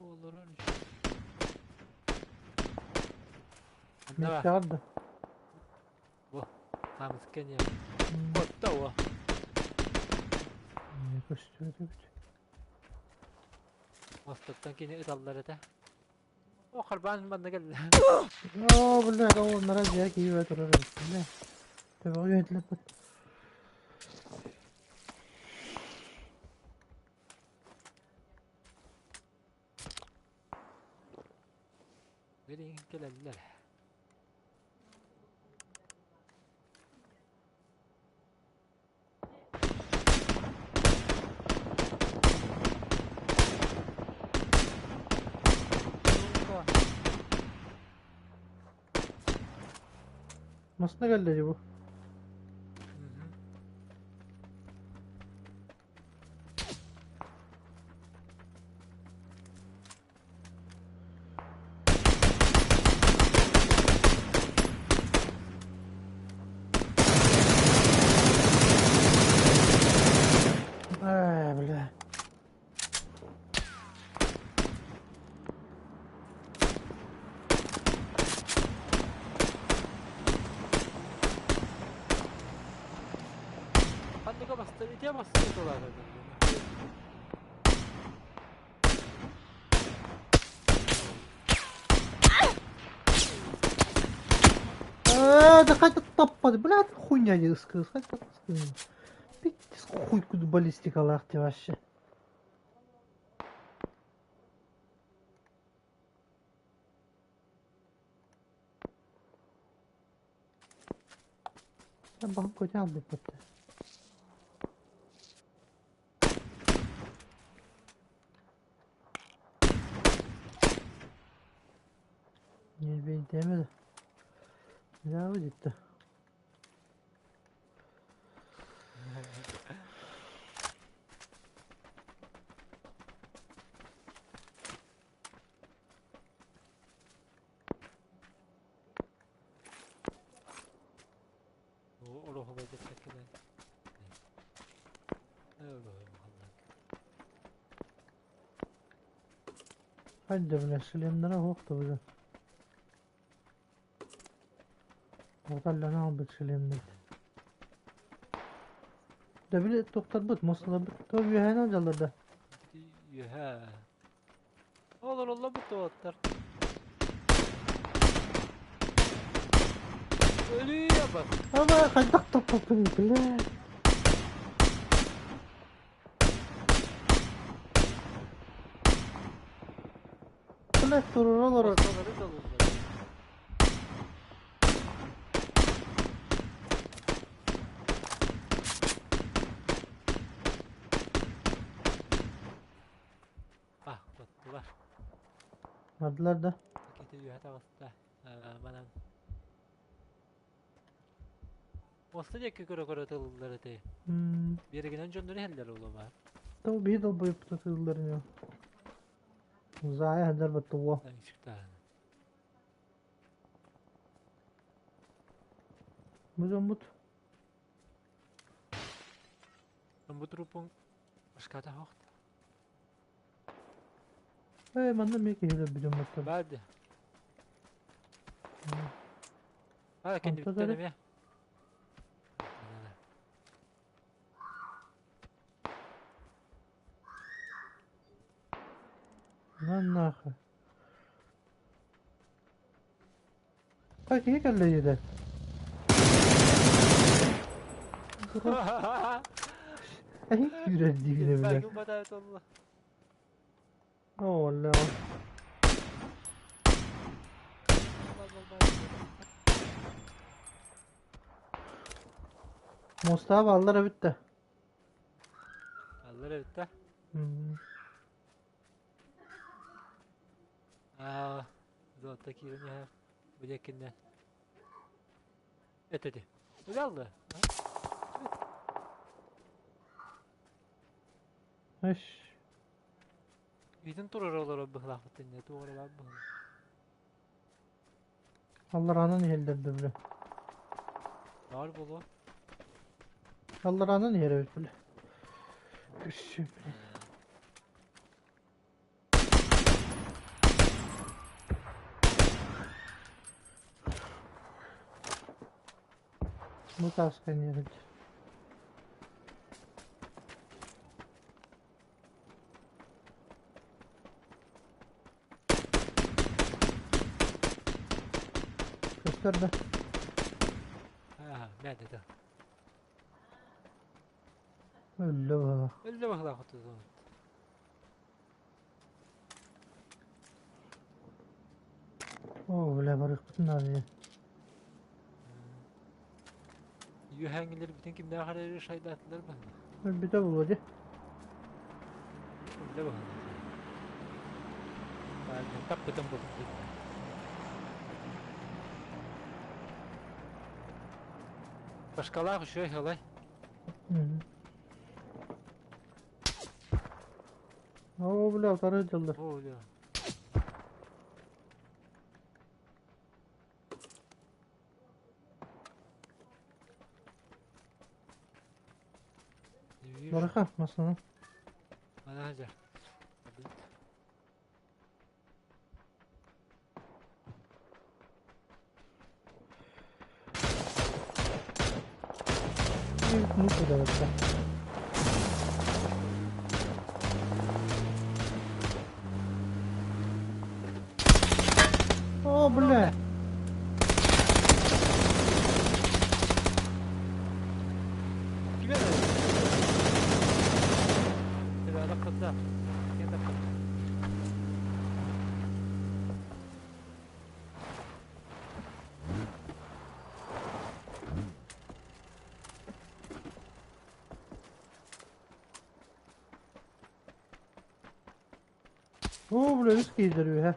Олорон. Миэстэҕэр да. Бу. Хаамыска не. Отта о. Көстүбэт эбит. Мостаттан кини ыталлар этэ. О, харбаан манна кэллэ. Оо, блядь, ол нара дьиэ киирэ турар эбит. Бля. Төбөҕө үөтүлэппит. Билин кэлэллэр. Масына кэллэ дии бу. Ай, бля. Анныга бастар, итиэ бастар тулаата. Да хотя топпот, блядь, хуйня не скрылась, хотя Пиздец, хуй куда баллистика лахти вообще. Банку албыппыт. Не бейдемedi. Ne gitti. Hadi бля, шлемнара охта уже. Оғаллана албыт шлемнер. Да били тоқтарбыт, мосылабыт. То үйәһән жалларда. Үйәһә. Олар олла бит оттар. Өлү бak. Ама хайдах топпоппун, бля. Бля, туруралар. Мосталары да olurlar. Ah, battılar. Vardılar da. Paketi üyä tavasta. Манан. Моста диэки көрө-көрө тыллар этэй. Биэригинэн дьоннору иһэллэр улума. Тыл биир долбойуп тылларын Зая хадар баттуга. Шыктаан. Бу жомбут. Бу трупун башката хохт. Э, манна меки хиле бу жомбут. Бады. А, кенди Онто бүттен дары? эме. На нахуй. Так кие келле Эй, юрэр дигине бля. Бәгін батайт олла. О, ла. Моста баллара битте. Аллар битте. Аа, зоотта киирэн иһэр. Бу диэкиннэн. Этети. Угалды. Эш. Бүтүн турар олорор быһылаахпыт инне туора быһыл. Алларанан иһэллэрдэ бля. Бар болу. Алларанан иһэр бля. Күшү, бля. Бу таскан иһэр. Көстөр да. Аа, мәдэ да. Өллө бала. Өллө быһылаахпыт зоот. О, бля, барыхпытын надо. Юхәңилер бүтүн кимдәэх эрэ шайдаатылар быһыл. Бите булу ди. Өллө быһыл. Таппытын булдum. Башкалаах үшөй хылай. О, бля, тары жылды. О, бля. Барыха, масаны. Ана жа. Ну куда это? О, бля! Ким это? Тебя Кем О, бля, үс киһи үһэ.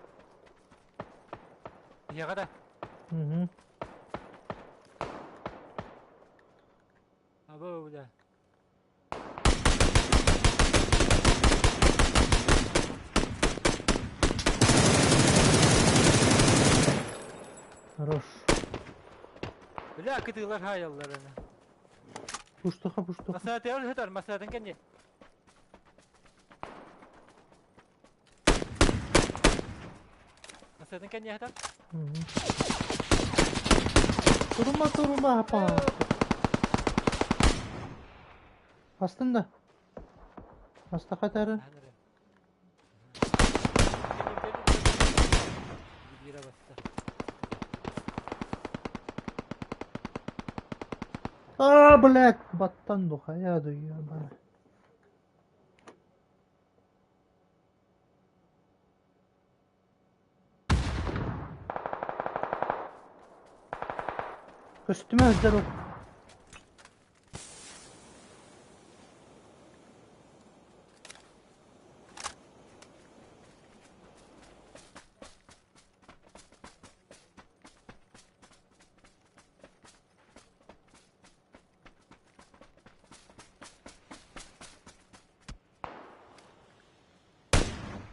Яғада. Угу. Аба, бля. Хорош. Бля, кытыылар хаайаллар аны. Пуштуха, пуштуха. Масааты өр хытар, масаатын кэнни. Масаатын кэнни хытар. Угу. Турума, турума, апа. Астын да. Аста катары. Бире баста. А, блядь, баттан духа, я ебаный. Көстүмэ здоров.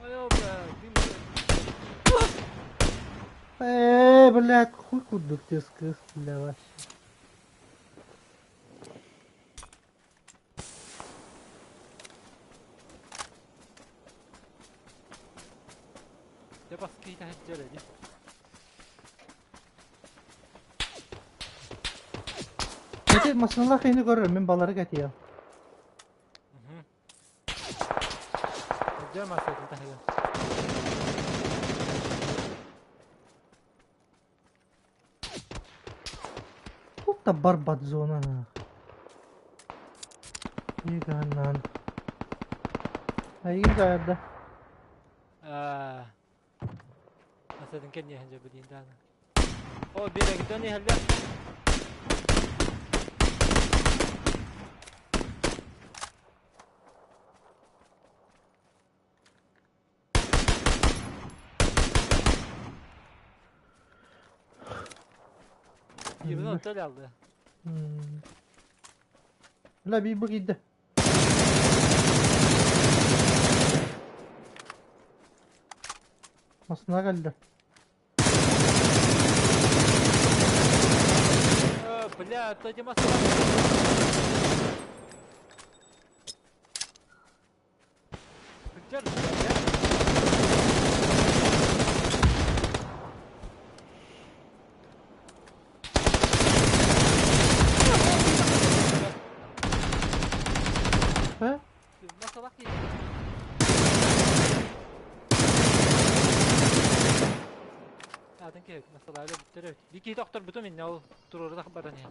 Ой, бля, Блядь, хуй курдук тескыс, бля, вообще. Я баскы хәҗҗәр әди. Эти масыналар кыйны көрөр, мен балары кәтия. Хәҗҗәр масатын таһыгын. Тут та барбат зона. Иганнан. Айгын каярда. Аа. Масатын кэнни хәҗҗәр бидин дана. О, бирәгдән хәллә. Yirmi otel aldı. Бля, bir bu gitti. Masına geldi. Бля, то маса. Хәҗҗәр, бля. He? Masalak ki. Zaten ki mesela öyle bittirir. Bir iki doktor bütün minne ol durur da baran ya.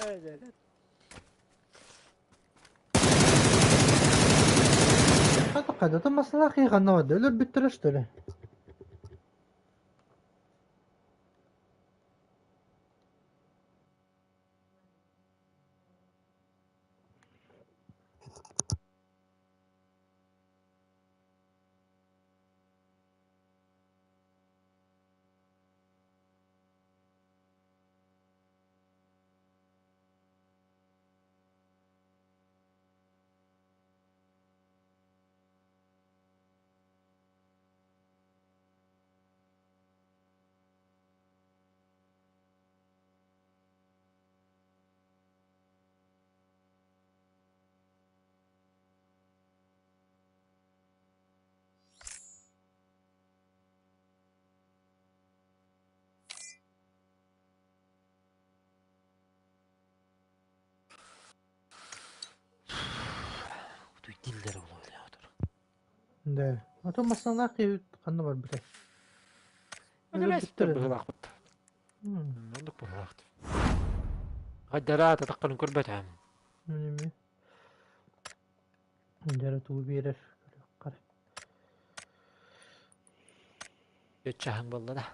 Öyle. Хата кадата масына кыйганна бады. Өлөр бүттүрө что ли? Да. А то массыыналаах киһи ханна барбытай? Өлөрбүттэр Өлөрбүттэр этэ. быһыылаахпыт. Оннук быһыылаах. Хайдараат атаххын көрбөтөм. Эмиэ. Дьара тугу биэрэр көрүөххэ. Чаһыҥ буолла да.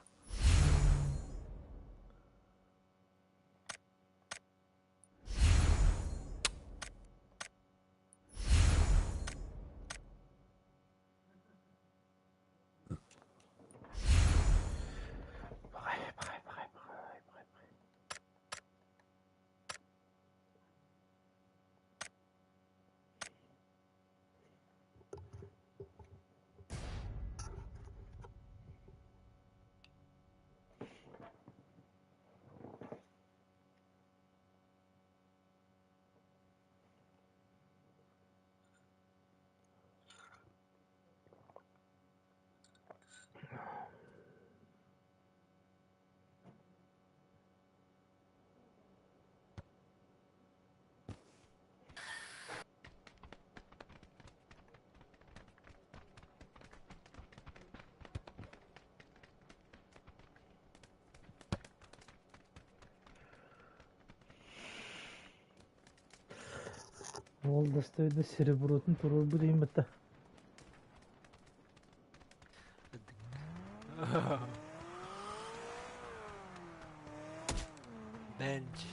Баҕай, баҕай, баҕай, баҕай, баҕай. Уол достойда серебротун туруорбут иһин батта. Bench.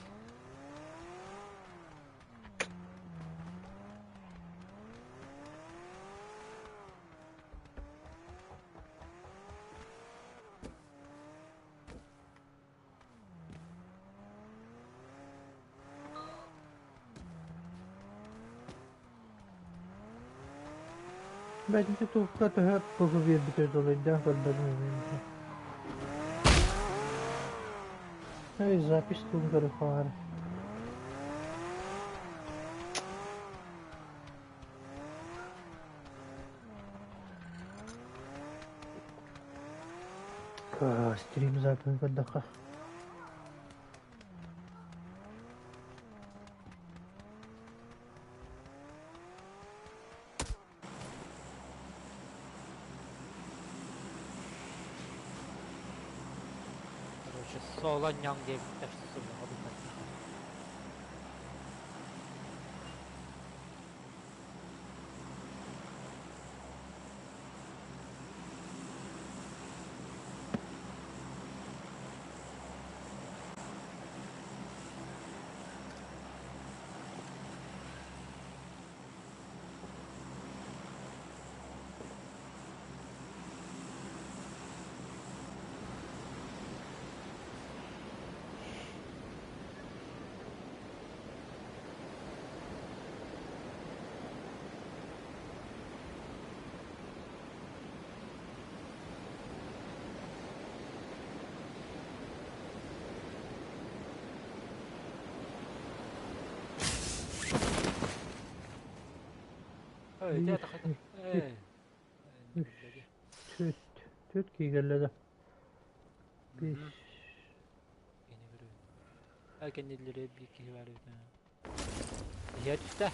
Бэйэтин туохха төһө пылы биэрбитэ долайдаан көрбөтүм эмиэ. Эй, запись тугун көрүөххэ баара. Стрим запиһын көрдөххө. Короче, соло ньоҥ диэбиттэр суллаҕа билбэттэр. Эй, Биир, дьэ, икки, эй. үс, түөрт. Түөрт киһи кэллэ да. Биэс. Кэннилери биир киһи бар эбит. Иһэ түстэ.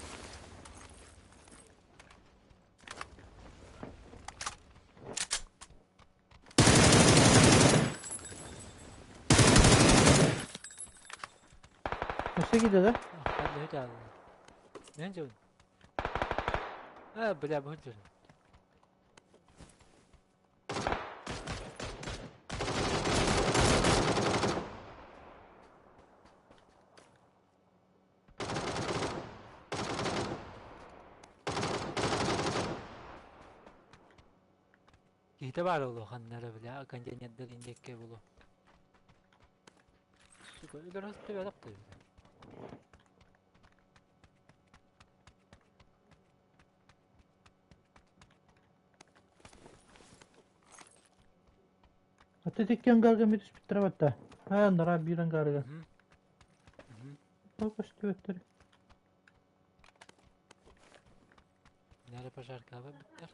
Өссө киирдэ да? Нэн дьон? А, бля, бу дьон. Киһитэ баар буолуо ханна эрэ бля контейнердар индиэккэ буолуо. Сука, өлөр төбөлөх да. Аты икки ангарга мир түспүттэрэ батта. Аа, анараа биир ангарга. Ол көстүбэттэр. Нэрэ пожаркаба бүттэр.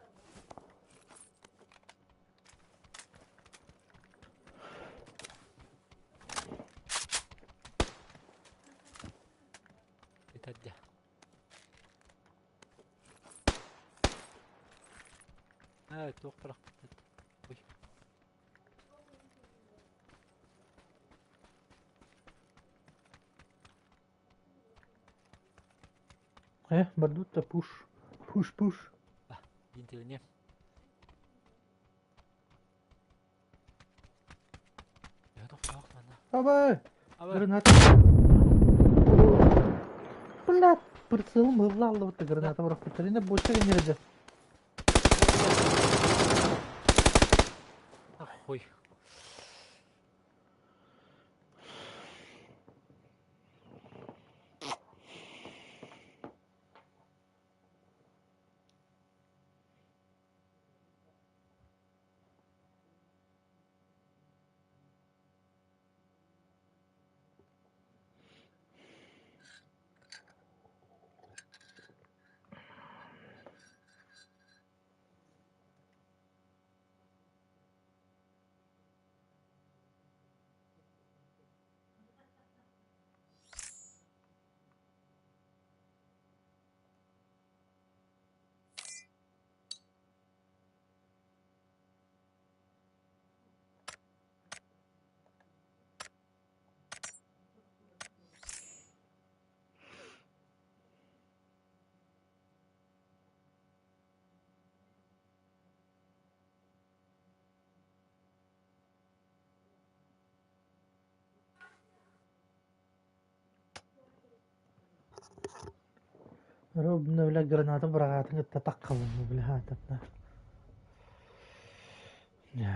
Итадя. Туох бырахпыт. Ой. Бардут-то пуш. Пуш-пуш. Диэн Абай! Граната. Блядь, прицелом ылла граната бырахпыттар. Инде бочка кенерде. Хуй. Робна, бля, граната бырағатын таққалым, бля, тапна. Я.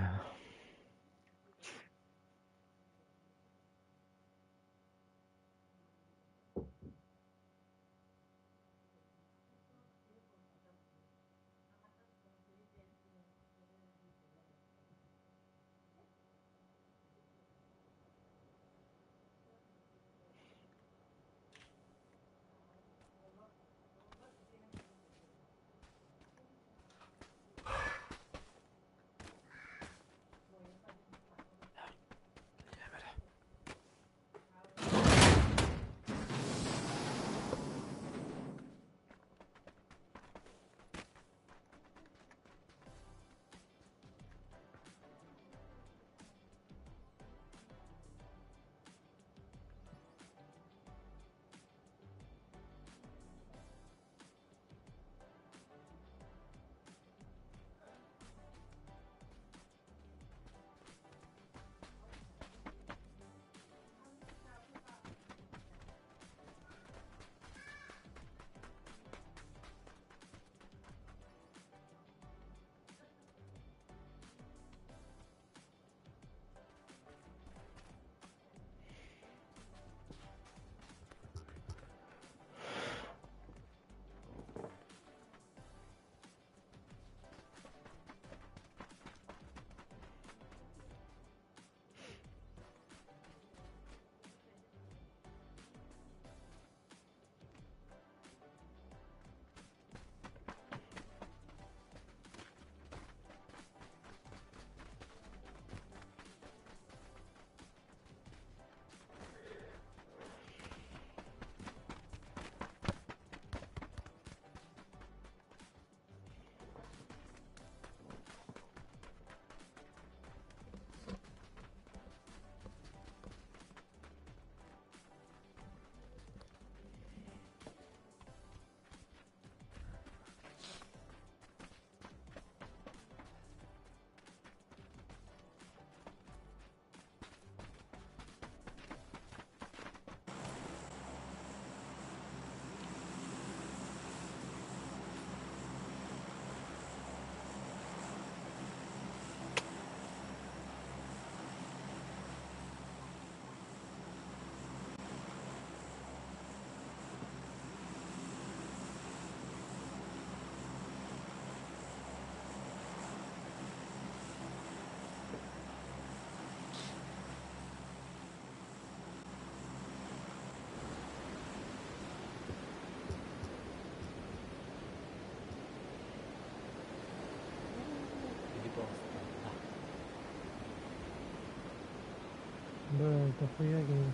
Да, это хуя гейм.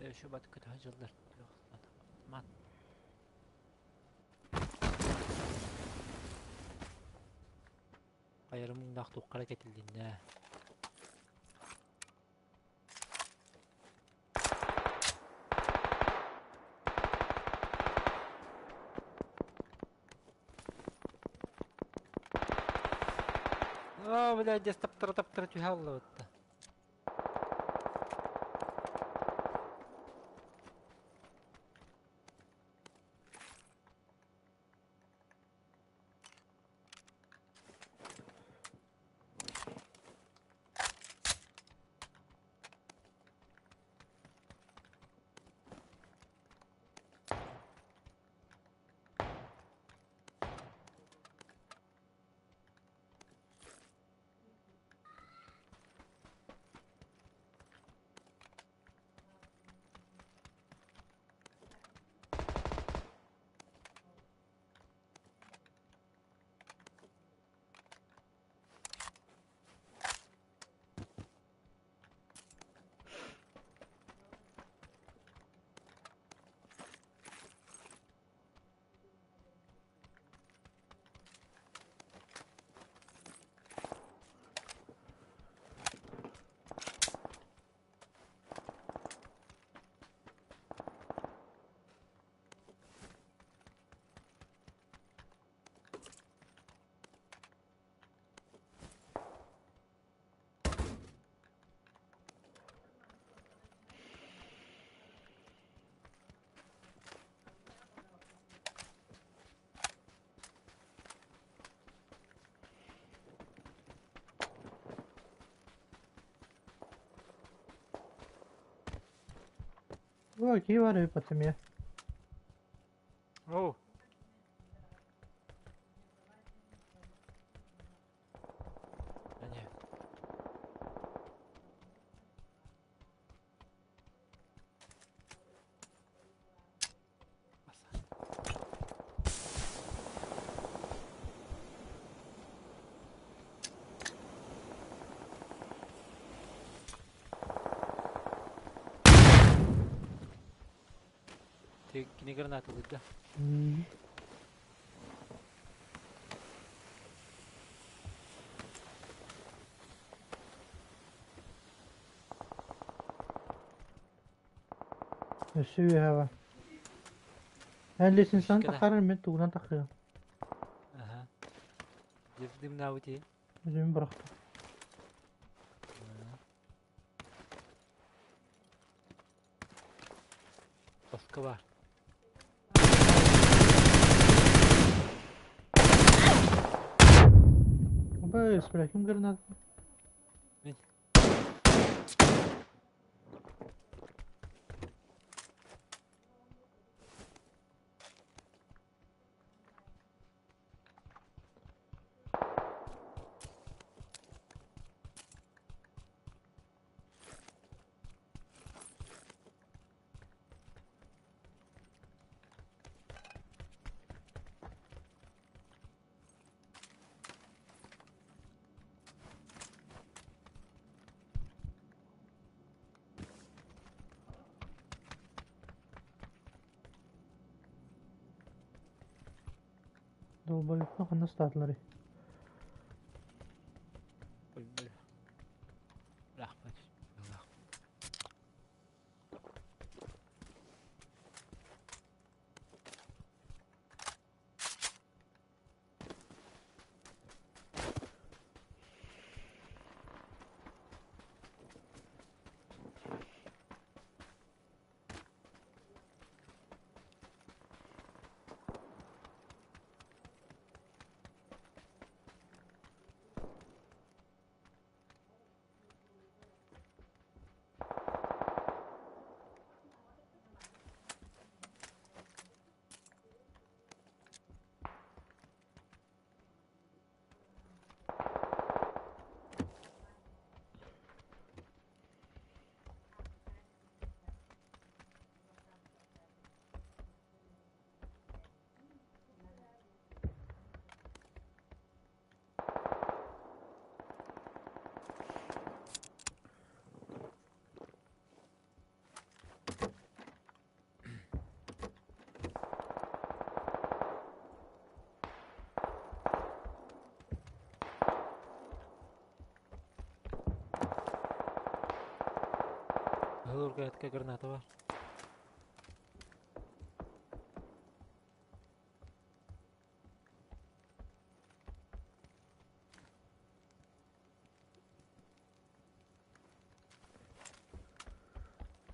Еще бат көтө дьыллар. Мат. Хайарым муҥнаах туохха эрэ кэтилиннэ. Оо, блядь, дьэ таптара-таптара түһэ аллыбытта. Ой, киһи бар эбит пацаны. Оу. Әне. Баса. Кини граната ылыйда. Өссө үөһэ бар. Эн лестницаны Күүскэ да. таххарар мин тугунан таххыам. Аха. Дьиздымнаабыт Өзүм бырахтым. Тоска бар. Бэс, бля, ким граната? Мин. Долбоебка ханна ыстаатылар Ой, бля. Рахмат. Кыһыл граната бар.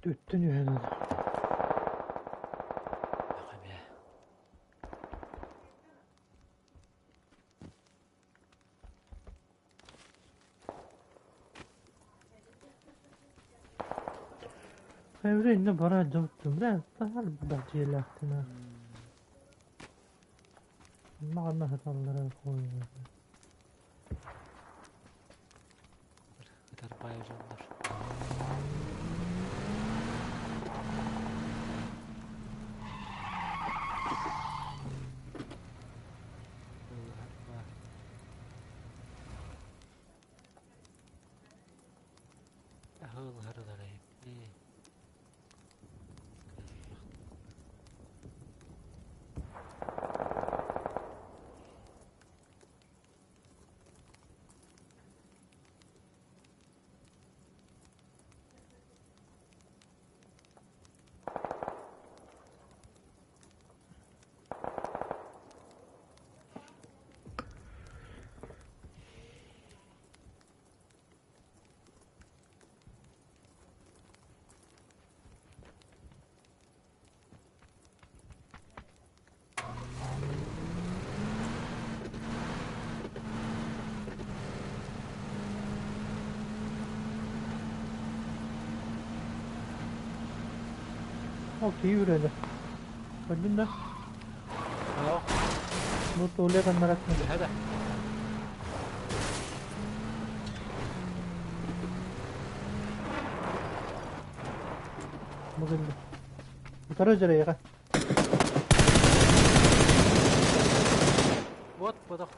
Түттүн үһэн Evre инne бара дьоттум да тахар бадьиэлээхтина. Маҕанна хаталлара хуйна. Ытар баайы дьоннор. Ол киһи үрэлэ. Көрдүн да? Бу туалет аннаратна. Төһө да? Бу кэллэ. Утары дьарайга. Вот бодох.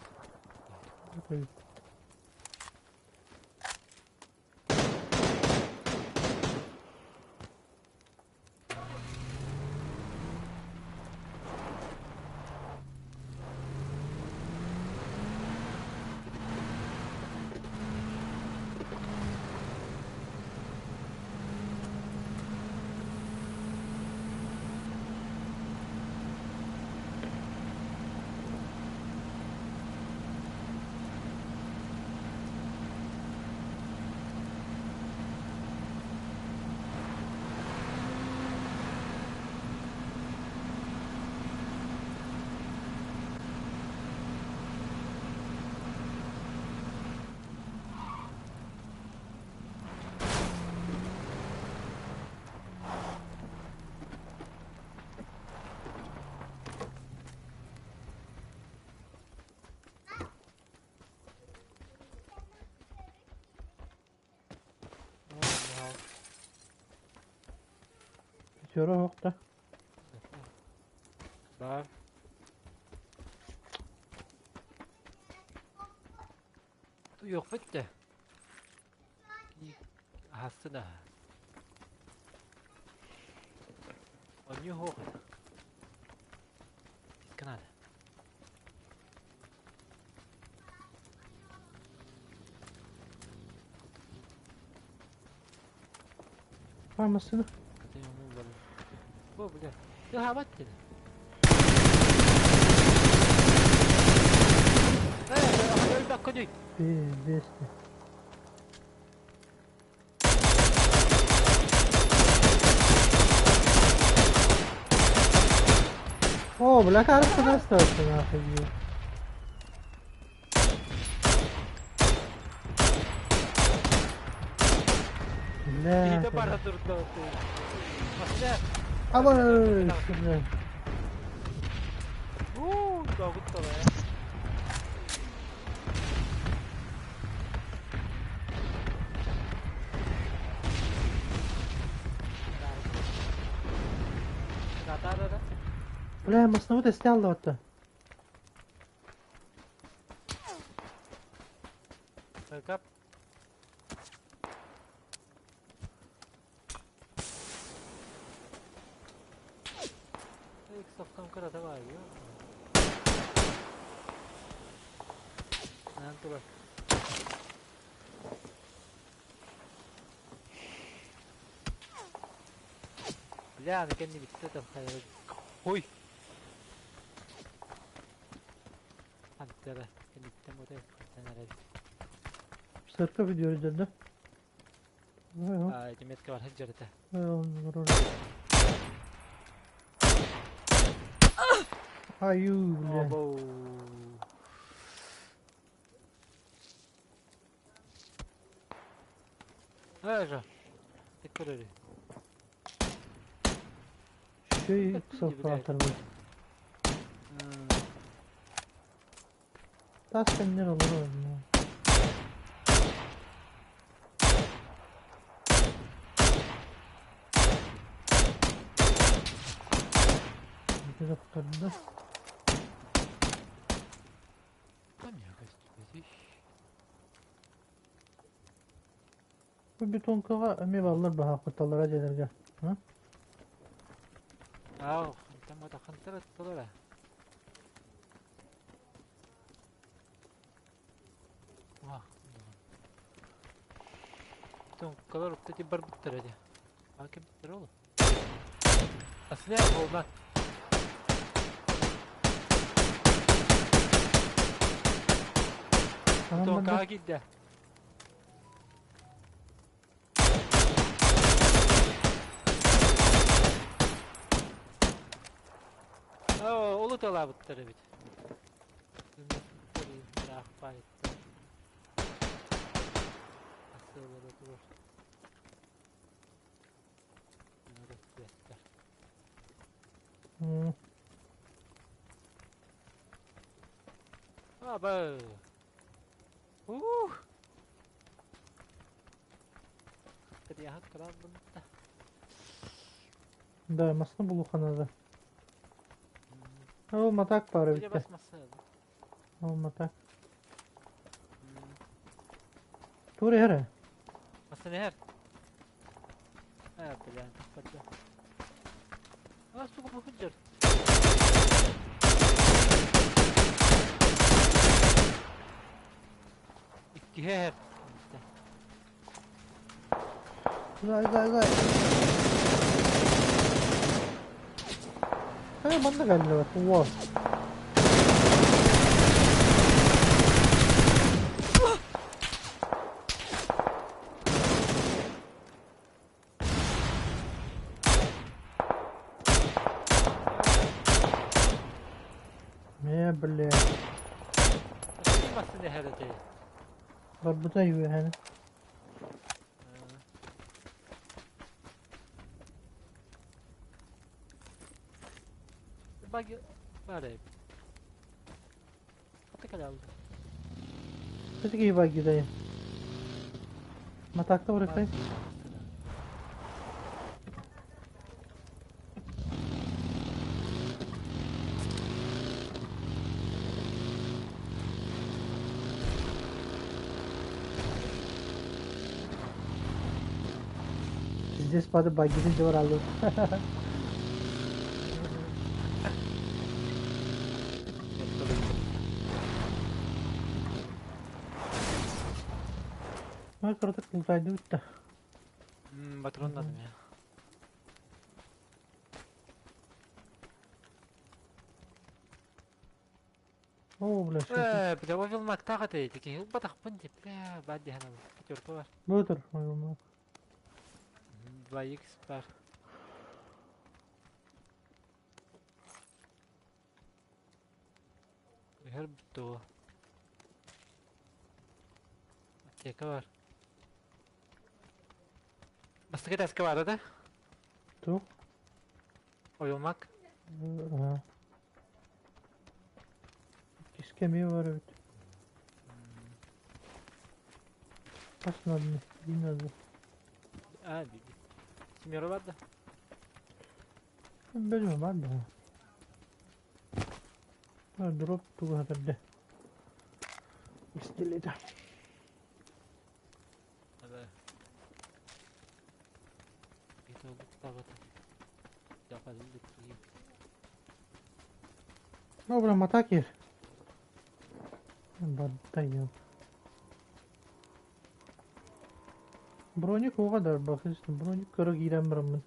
Пятеро охта. Бар. Yok bitti. Хасына. Оню хох. Канада. Фармасына. Бу бля. Ты хабат деді. Эй, Пиздец. О, бля, кажется, достался нахуй. Бля. Бара турду. Абай, бля. Уу, догутта бе. Бля, масновый снял вот. Кап. Софтан кырата бар. Нан турар. Бля, аны кэннибиттэ там Хуй! Антера кэнниттэн ботой хантан эрэр. Церковь видео да? А, эти метка бар сылдьар этэ. Аю, бля. Обоу. Ага. Көрөрү. Şey sofralar. Тас кэннэр олорор. Ити да. Бу бетонкаҕа эмиэ баллар баһаахпытталлара дьиэлэргэ. Ау, там вот хантара толора. Бетонкалар вот эти барбыттар эти. А кем ол? Асля болна. Бетонкаҕа киирдэ. Ол талабыттар эбит. Аба. Ух. Да, масны булуханада. Ол матак баар эбит. Ол матак. Тур эһэрэ. Масны эһэр. А, бля, тахпатта. А, сука, бухуджар. Икки эһэр. Зай, зай, зай. Э, манна кэллэ Уо. Э, бля. Масны эһэр этэй. Барбыта юэһэн. Баги бар. Хата калды. Все-таки баги дай. Матакта барыктай. Здесь пады багидин жор алды. Ой, круто, култайды бітті. Патроннадым я. О, бля, Э, бля, овел мактага ты, такие, батах пынди, бля, бадди хана, пятерка бар. Бөтөр, ой, 2х бар. Хер битто. Аптека бар. Бастыгы таска бар да? Тух. Ойылмак. Ага. Кискеме бар бит. Бас надо, не надо. А, биби. Семеро бар да? Bilmem бар да. Дроп туга хатырды. Пистолета. Да. Бито табата. Жапазылды кийим. Добре, матакер. Баттайым. Броник оға да бақыс, броник кыры кирен барамын.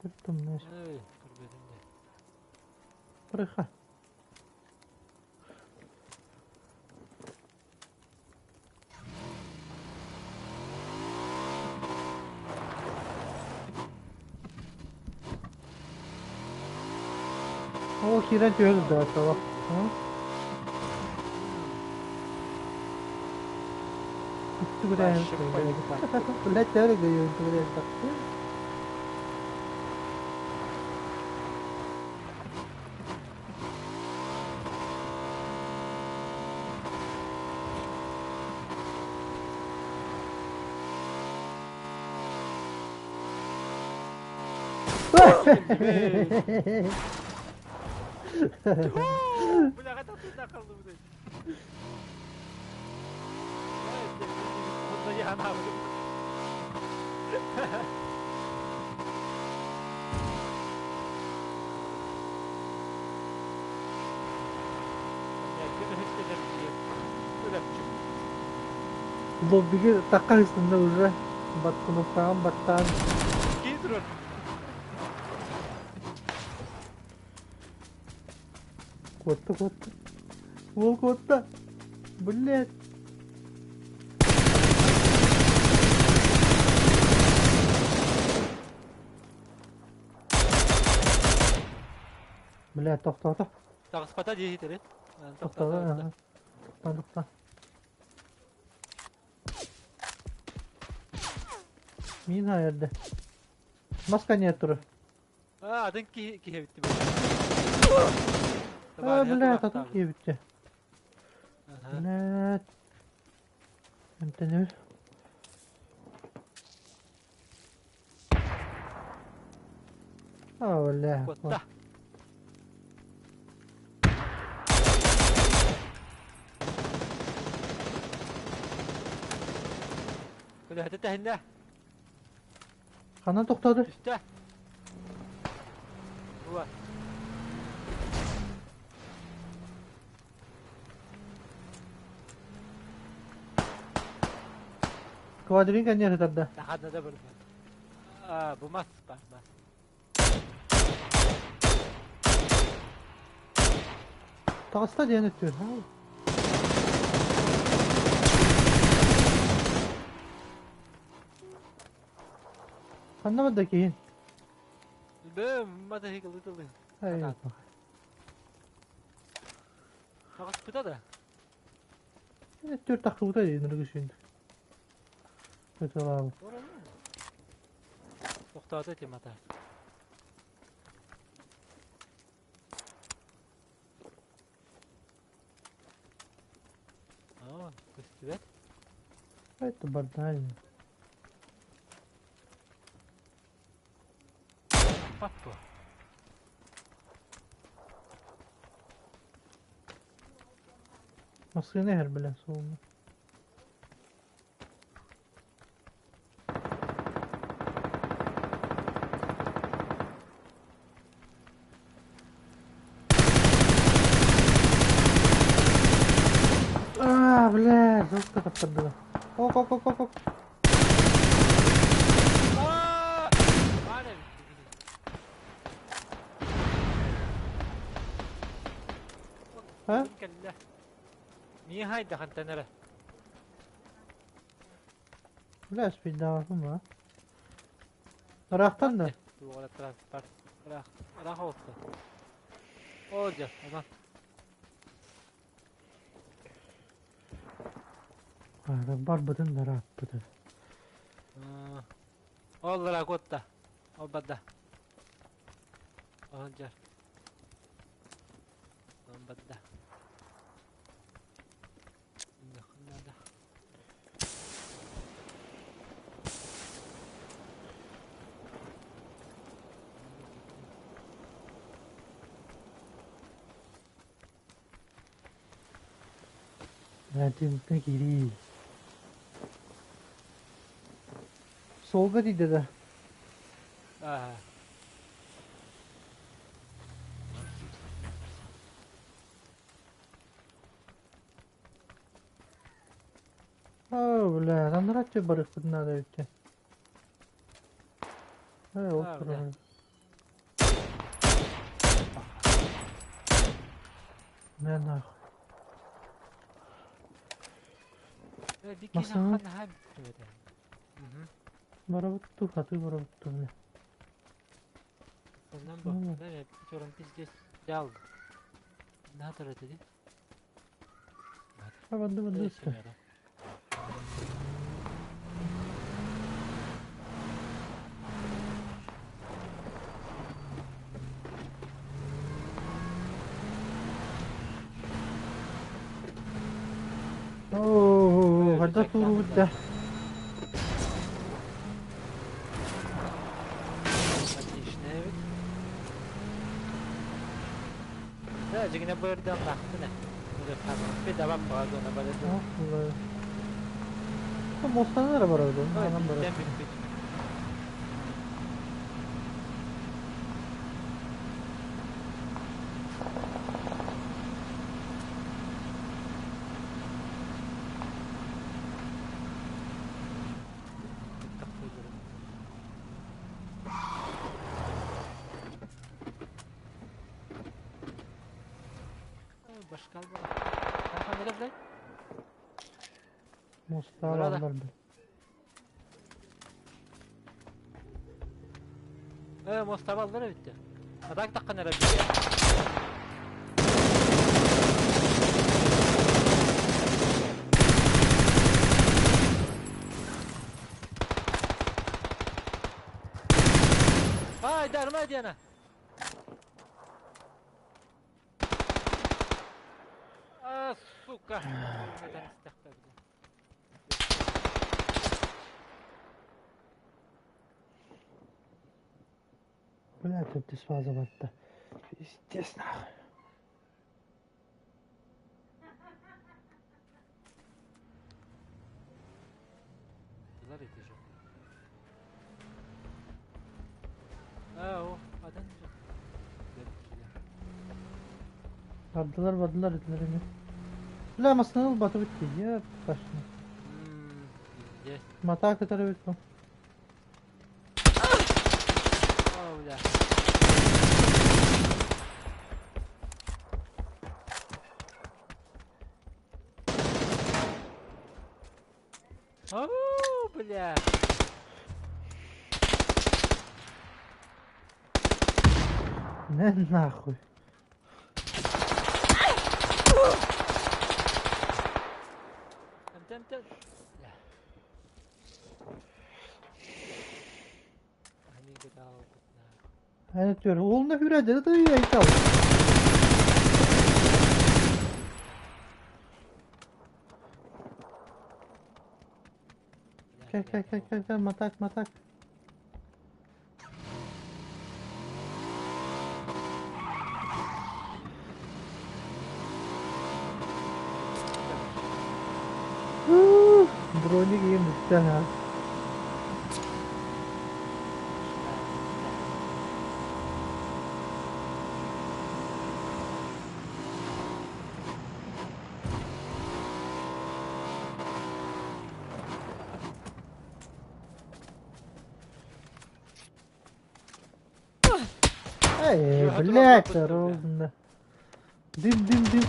Тумнаш. Эй, көрбөтүм дии. Бырыха. Ол киирэн түһэ сылдьар солох. Дальше поебать. Блядь, я говорю, Бляха, там ты наколдуй. Я Лоббиги такка үстүндө уже баттыныптаан баттаан. Куотта куотта. Уол куотта. Блядь. Бля, тохтоото. Таҕыспата дии иһитэрин. Тохтоото. Тохтоо, тохтоо. Мин хайырды. Маска нет турар. Аа, атын киһи киһи эбитти. А, блядь, атын киһи эбитти. Блядь. Эмтэнэбин. А, бля. Куотта. Көлөһөтө тэһиннэ. Ханан тохтоодуй? Түстэ. Була. Квадрин конечно тарда. Ханна да барбат. А, бу мас бар, мас. Таҕыста диэн өттүөр. Ханна барда киһин? Бэм, мата хикылы тылы. Ай, Таҕыспыта да. Өттүөр тахсыбыта диэн ыргышын. Көтөлаабыт. Тохтоото ити мата. Аа, көстүбэт. Это бардально. Паппа. Массыына иһэр бля суолуна. А, бля, жестко таптардыга. Ок, ок, ок, ок, ок. Аа! Баар эбит. А? Кэллэ. Миин хайда хантан эрэ. Бля, спиддаабаппын ба. Ыраахтан да. Туоҕа транспорт. Ыраах, ыраах оҕуста. Оо дьэ, онон. Барбытын да ырааппыты. Ол ыраах куотта. Ол барда. Ол дьэ. Ол барда. Надо. Бля, тинтэн киирии. Суолга тиийдэ да. Аа. Оо, бля, анараччы барыахпытын наада эбит. Ээ, ол Аа, бля. турар. Не нахуй. Бикини Массыына ханаһа бүттүбэтэ. Мгм. барабыт ту, хаты барабыт ту, бля. Онон бу. Ну, Да, пятером пиздец дал. На dedi. Банды банды ыста. Оо, хайда туурубут да. Отлично evet. Да, жигine бырдан бактына. Bir devam pardon, Allah. Мостан эрэ барабыт, анан барабыт. Бitten бүппүт. Башка албала. Моста Burada. алалар бил. Моста баллар битти. Adak takkan эрэ битти. Ай, дарма диана. А, сука. Бля, тут ты сразу барда. Пиздец нахуй. Булар ити же. А, о, адан же. Бардылар, бардылар этилер эми. Бля, массыына ылбаты битти. Я башны. Пиздец. Мата кытары бит бу. О, бля. О, бля. Не нахуй. Тем, тем, тем. Бля. Они гадал, нахуй. Aynen diyorum. Oğlum da hürede de ayıp. Бля, Gel бля, gel gel о. gel gel matak matak. Броник ең бітті ha. Эй, Чё, блядь, готово, ровно. Дым, дым, дым.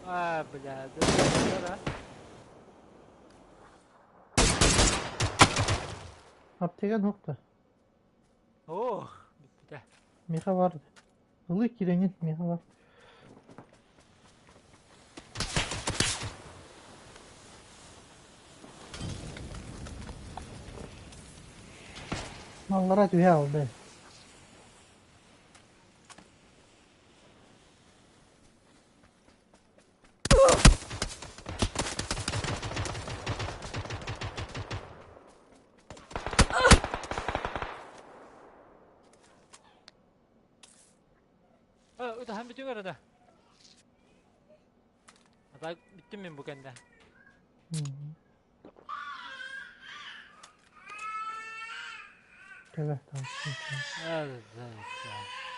А, бля, да, да, да, да. Аптека nokta. Ох, бля. Миха vardı. Ылык киренин миха var. Маллара түһэ алды. А, это хам бүтүн арада. Ата бүттүм мен бу кэнде. Кэлэ tamam. А, да, да.